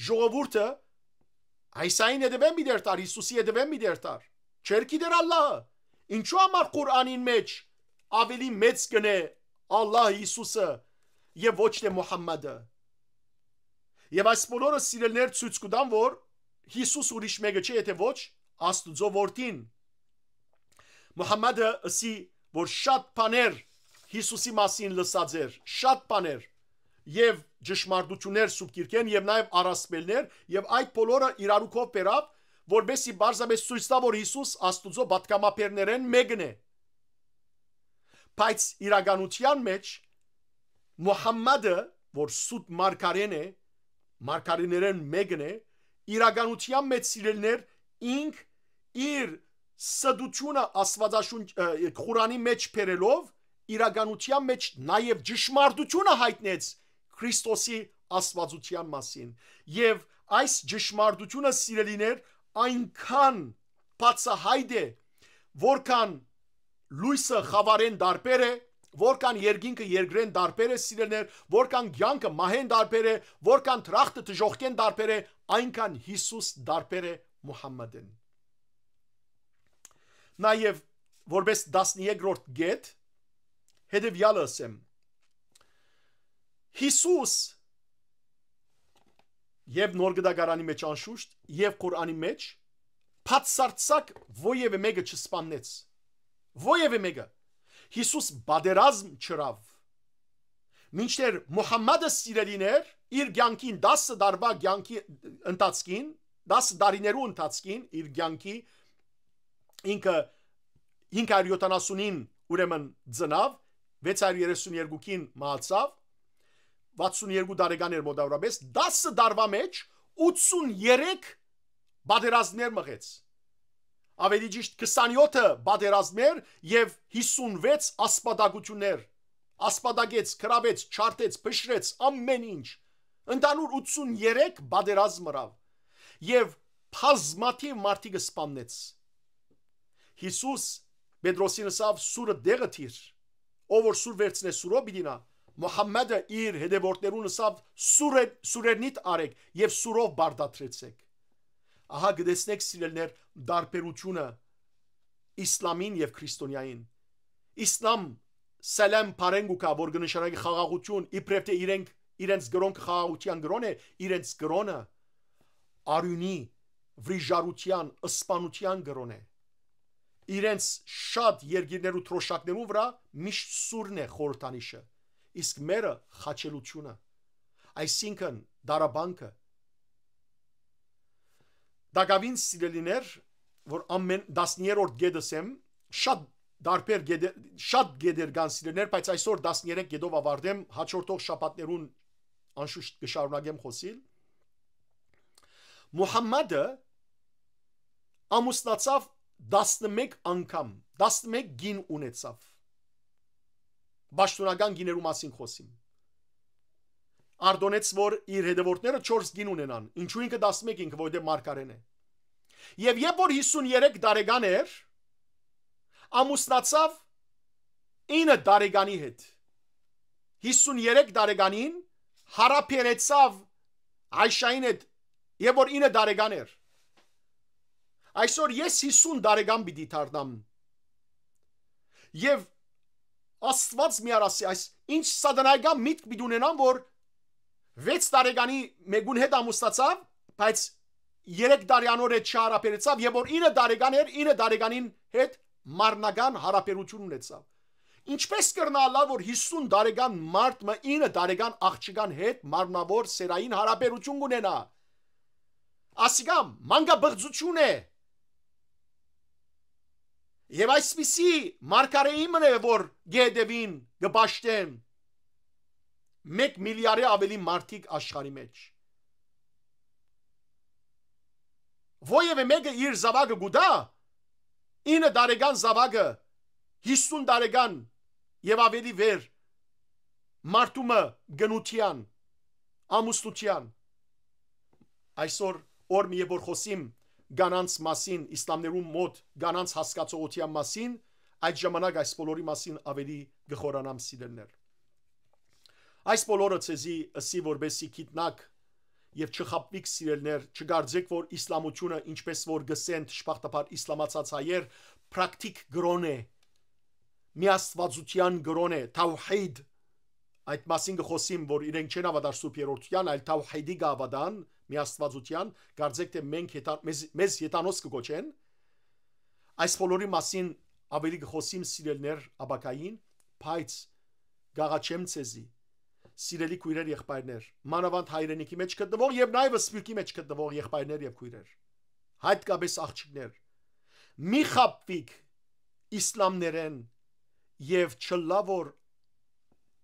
ժողովուրդը Յիսային հետեւէն պիտի երթար, Յիսուսի հետեւէն պիտի երթար։ Չէր գիտեր Ալլահը։ Ինչու համար Ղուրանին մէջ աւելի մեծ կ'ընէ Ալլահը Յիսուսը եւ ոչ թէ Մուհամմադը։ Եւ այս բոլորը, սիրելիներ, ցոյց կու տան, որ Յիսուս ուրիշ մէկը չէ, եթէ ոչ Աստուծոյ որդին։ Մուհամմադը ըսի, որ շատ բաներ Յիսուսի մասին լսած էր, շատ բաներ, եւ ճշմարտություններ Սուրբ Գիրքէն, եւ նաեւ առասպելներ, եւ այդ բոլորը իրարու քով բերաւ, որպեսզի պարզապէս ցոյց տայ, որ Յիսուս Աստուծոյ պատգամաբերներէն մէկն է։ Բայց իրականութեան մէջ Մուհամմադը, որ սուտ մարգարէն է, մարգարէներէն մէկն է, իրականութեան մէջ, սիրելիներ, ինք իր ստությունը Աստուածաշունչ, ը, Ղուրանի մէջ բերելով, իրականութեան մէջ նաեւ ճշմարտությունը յայտնեց Քրիստոսի Աստուածութեան մասին։ Եւ այս ճշմարտությունը, սիրելիներ, այնքան բացահայտ է, որքան լոյսը խաւարէն տարբեր է, որքան երկինքը երկրէն տարբեր է, սիրելիներ, որքան կեանքը մահէն տարբեր է, որքան դրախտը դժոխքէն տարբեր է, այնքան Յիսուս տարբեր է Մուհամմադէն։ Նաեւ, որպես տասներկրորդ կետ, հետեւեալը ըսեմ. Յիսուս եւ Նոր Գտակարանի մէջ անշուշտ, եւ Ղուրանի մէջ բացարձակ ոեւէ մէկը չսպաննեց։ Ոեւէ մէկը։ Յիսուս պատերազմ չըրաւ։ Մինչդեռ Մուհամմադը, սիրելիներ, իր կեանքին, տասը տարուայ կեանքի ընթացքին, տասը տարիներու ընթացքին իր կեանքի, ինքը հինգ հարյուր յոթանասունին, ուրեմն, ծնաւ, վեց հարյուր երեսուն երկուքին մահացաւ, վաթսուն երկու տարեկան էր մոտավորապես, տասը տարուայ մէջ ութսուն երեք պատերազմներ մղեց։ Աւելի ճիշդ, քսանյոթը պատերազմներ եւ հիսուն վեց ասպատակություններ։ Ասպատակեց, գրաւեց, ջարդեց, փշրեց, ամէն ինչ։ Ընդհանուր ութսուն երեք պատերազմ ըրաւ եւ բազմաթիւ մարդիկ սպաննեց։ Յիսուս Պետրոսին ըսաւ. «Սուրը տեղը դիր, ով որ սուր վերցնէ, սուրով պիտի նայ»։ Մուհամմադը իր հետեւորդներուն ըսաւ. «Սուրը, սուրերնիդ արեք եւ սուրով պարտադրեցէք»։ Ահա կտեսնէք, սիրելիներ, տարբերությունը իսլամին եւ քրիստոնեային։ Իսլամ սելեմ բառէն կու գայ, որ կը նշանակի խաղաղություն, իբրեւ թէ իրենք, իրենց կրոնքը խաղաղութեան կրոն է, իրենց կրոնը արիւնի, վրիժառութեան, սպանութեան կրոն է։ Իրենց շատ երկիրներու դրոշակներուն վրայ միշտ սուրն է խորհրդանիշը, իսկ մերը խաչելությունը, այսինքն՝ դարաբանքը։ Տակաւին, սիրելիներ, որ ամէն տասներորդ կետս եմ, շատ տարբեր կետեր, շատ կետեր կան, սիրելիներ, բայց այսօր տասներեք կետով աւարտեմ, հաջորդող շաբաթներուն անշուշտ կը շարունակեմ խօսիլ։ Մուհամմադը ամուսնացաւ տասնմէկ անգամ, տասնմէկ կին ունեցաւ։ Պաշտօնական կիներու մասին խօսիմ։ Արտոնեց, որ իր հետեւորդները չորս կին ունենան, ինչու ինքը տասնմէկ, ինքը որտեղ մարգարեն է։ Եւ երբ որ հիսուն երեք տարեկան էր, ամուսնացաւ ինը տարեկանի հետ։ Հիսուն երեք տարեկանին յարաբերեցաւ Այշային հետ, երբ որ ինը տարեկան էր։ Այսօր ես հիսուն տարեկան պիտի դառնամ։ Եւ Աստուած մի արասի, այս ինչ սատանայական միտք պիտի ունենամ, որ վեց տարեկանի մեկուն հետ ամուսնացաւ, բայց երեք տարի անոր հետ չհարաբերեցաւ, եւ որ ինը տարեկան էր, ինը տարեկանին հետ մարմնական հարաբերություն ունեցաւ։ Ինչպե՞ս կրնայ ըլլալ, որ հիսուն տարեկան մարդ մը ինը տարեկան աղջկան հետ մարմնավոր սերային հարաբերություն կունենայ։ Ասիկա մանկաբղծութիւն է։ Եւ այսպիսի մարգարէի մըն է, որ կը հետեւին, կը պաշտեն մէկ միլիարդէ աւելի մարդիկ աշխարհի մէջ։ Ոեւէ մէկը իր զաւակը կու տայ, ինը տարեկան զաւակը, յիսուն տարեկան եւ աւելի վեր, մարդու մը կնութեան, ամուսնութեան։ Այսօր օր մը, երբ որ խօսիմ կանանց մասին, իսլամներուն մոտ կանանց հասկացողութեան մասին, այդ ժամանակ այս բոլորի մասին աւելի կը խորանամ, սիրելիներ։ Այս բոլորը ձեզի ըսի, որպեսզի գիտնաք եւ չխաբուիք, սիրելիներ, չկարծէք, որ իսլամութիւնը, ինչպես որ կ'ըսեն դժբախտաբար իսլամացած հայեր, պրակտիկ կրօն է, միաստուածութեան կրօն է, թաուհիդ։ Այդ մասին կը խօսիմ, որ իրենք չեն հաւատար Սուրբ Երրորդութեան, այլ թաուհիդի կը հաւատան, միաստուածութեան, կարծէք թէ մենք յետա-, մեզ, մեզ յետանոց կը կոչեն։ Այս բոլորի մասին աւելի կը խօսիմ, սիրելիներ, ապագային, բայց կ'աղաչեմ ձեզի, սիրելի քոյրեր, եղբայրներ, մանաւանդ հայրենիքի մէջ գտնուող եւ նաեւ սփիւռքի մէջ գտնուող եղբայրներ եւ քոյրեր, յատկապէս աղջիկներ, մի խաբուիք իսլամներէն եւ չըլլայ որ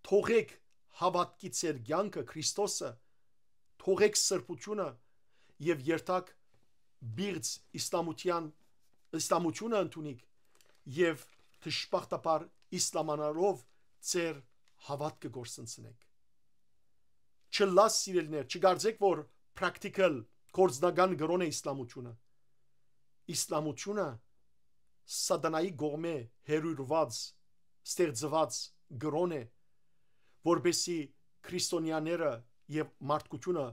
թողէք հաւատքի ձեր կեանքը Քրիստոսը, թողէք սրբութիւնը եւ երթաք պիղծ իսլամութեան, իսլամութիւնը ընդունիք եւ դժբախտաբար իսլամանալով ձեր հաւատքը կորսնցնէք։ Չըլլայ, սիրելիներ, չկարծէք, որ պրակտիկալ, գործնական կրօն է իսլամութիւնը։ Իսլամութիւնը սատանայի կողմէ հերիւրուած, ստեղծուած կրօն է, որպեսզի քրիստոնեաները եւ մարդկութիւնը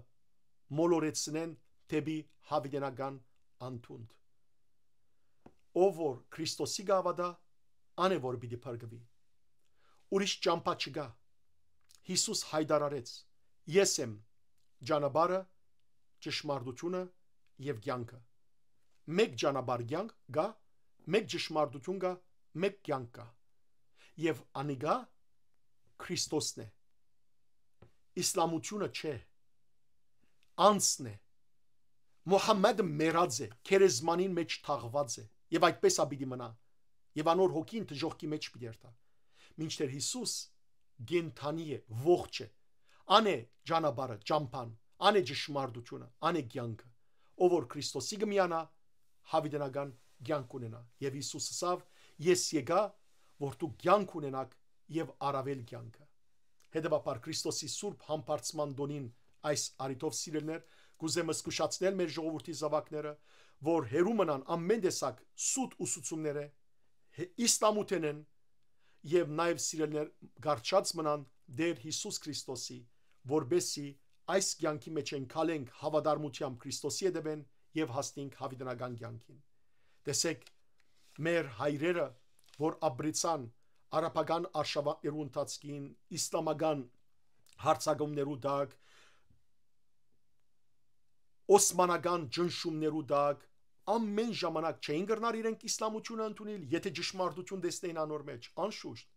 մոլորեցնեն դէպի յաւիտենական անդունդ։ Ով որ Քրիստոսի կը հաւատայ, ան է որ պիտի փրկուի։ Ուրիշ ճամբայ չկայ։ Յիսուս յայտարարեց. «Ես եմ ճանապարհը, ճշմարտությունը եւ կեանքը»։ Մէկ ճանապարհ կեանք կայ, մէկ ճշմարտություն կայ, մէկ կեանք կայ։ Եւ անիկա Քրիստոսն է։ Իսլամութիւնը չէ, անձն է։ Մուհամմեդը մեռած է, գերեզմանին մէջ թաղուած է, եւ այդպես ա պիտի մնայ, եւ անոր հոգին դժոխքի մէջ պիտի երթայ, մինչդեռ Յիսուս կենդանի է, ողջ է։ Ան է ճանապարհը, ճամբան, ան է ճշմարտությունը, ան է կեանքը։ Ով որ Քրիստոսի կը միանայ, յաւիտենական կեանք կունենայ։ Եւ Յիսուս ըսաւ. «Ես եկայ, որ դուք կեանք ունենաք եւ առաւել կեանքը»։ Հետեւաբար, Քրիստոսի սուրբ համբարձման տօնին այս առիթով, սիրելիներ, կ'ուզեմ զգուշացնել մեր ժողովուրդի զաւակները, որ հեռու մնան ամէն տեսակ սուտ ուսուցումներէ, հե-, իսլամութենէն, եւ նաեւ, սիրելիներ, կառչած մնան Տէր Յիսուս Քրիստոսի, որպեսզի այս կեանքի մէջ ընկալենք հաւատարմութեամբ Քրիստոսի հետեւէն եւ հասնենք յաւիտենական կեանքին։ Տեսեք, մեր հայրերը, որ ապրեցան արաբական արշաւանքներու ընթացքին, իսլամական յարձակումներու տակ, օսմանական ճնշումներու տակ, ամէն ժամանակ չէին կրնար իրենք իսլամութիւնը ընդունիլ, եթէ ճշմարտություն տեսնեին անոր մէջ, անշուշտ։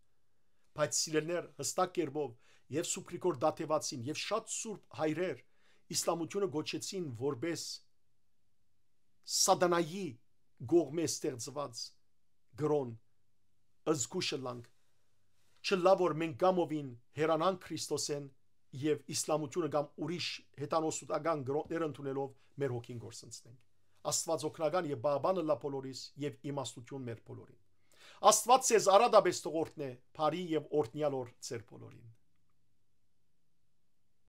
Բայց, սիրելիներ, յստակ կերպով եւ Սուբրիգոր դատեվացին, եւ շատ սուրբ հայրեր իսլամութիւնը կոչեցին որպէս սատանայի կողմէ ստեղծուած կրօն, զգուշ ըլլանք, չըլլայ որ մենք կամովին հեռանանք Քրիստոսէն եւ իսլամութիւնը կամ ուրիշ հեթանոսուտական կրօններ ընդունելով մեր հոգին կորսնցնենք։ Աստուած օգնական եւ պահապան ըլլայ բոլորիս եւ իմաստութիւն մեր բոլորին։ Աստուած ձեզ արատապէս թող օրհնէ, բարի եւ օրհնեալ օր ձեր բոլորին։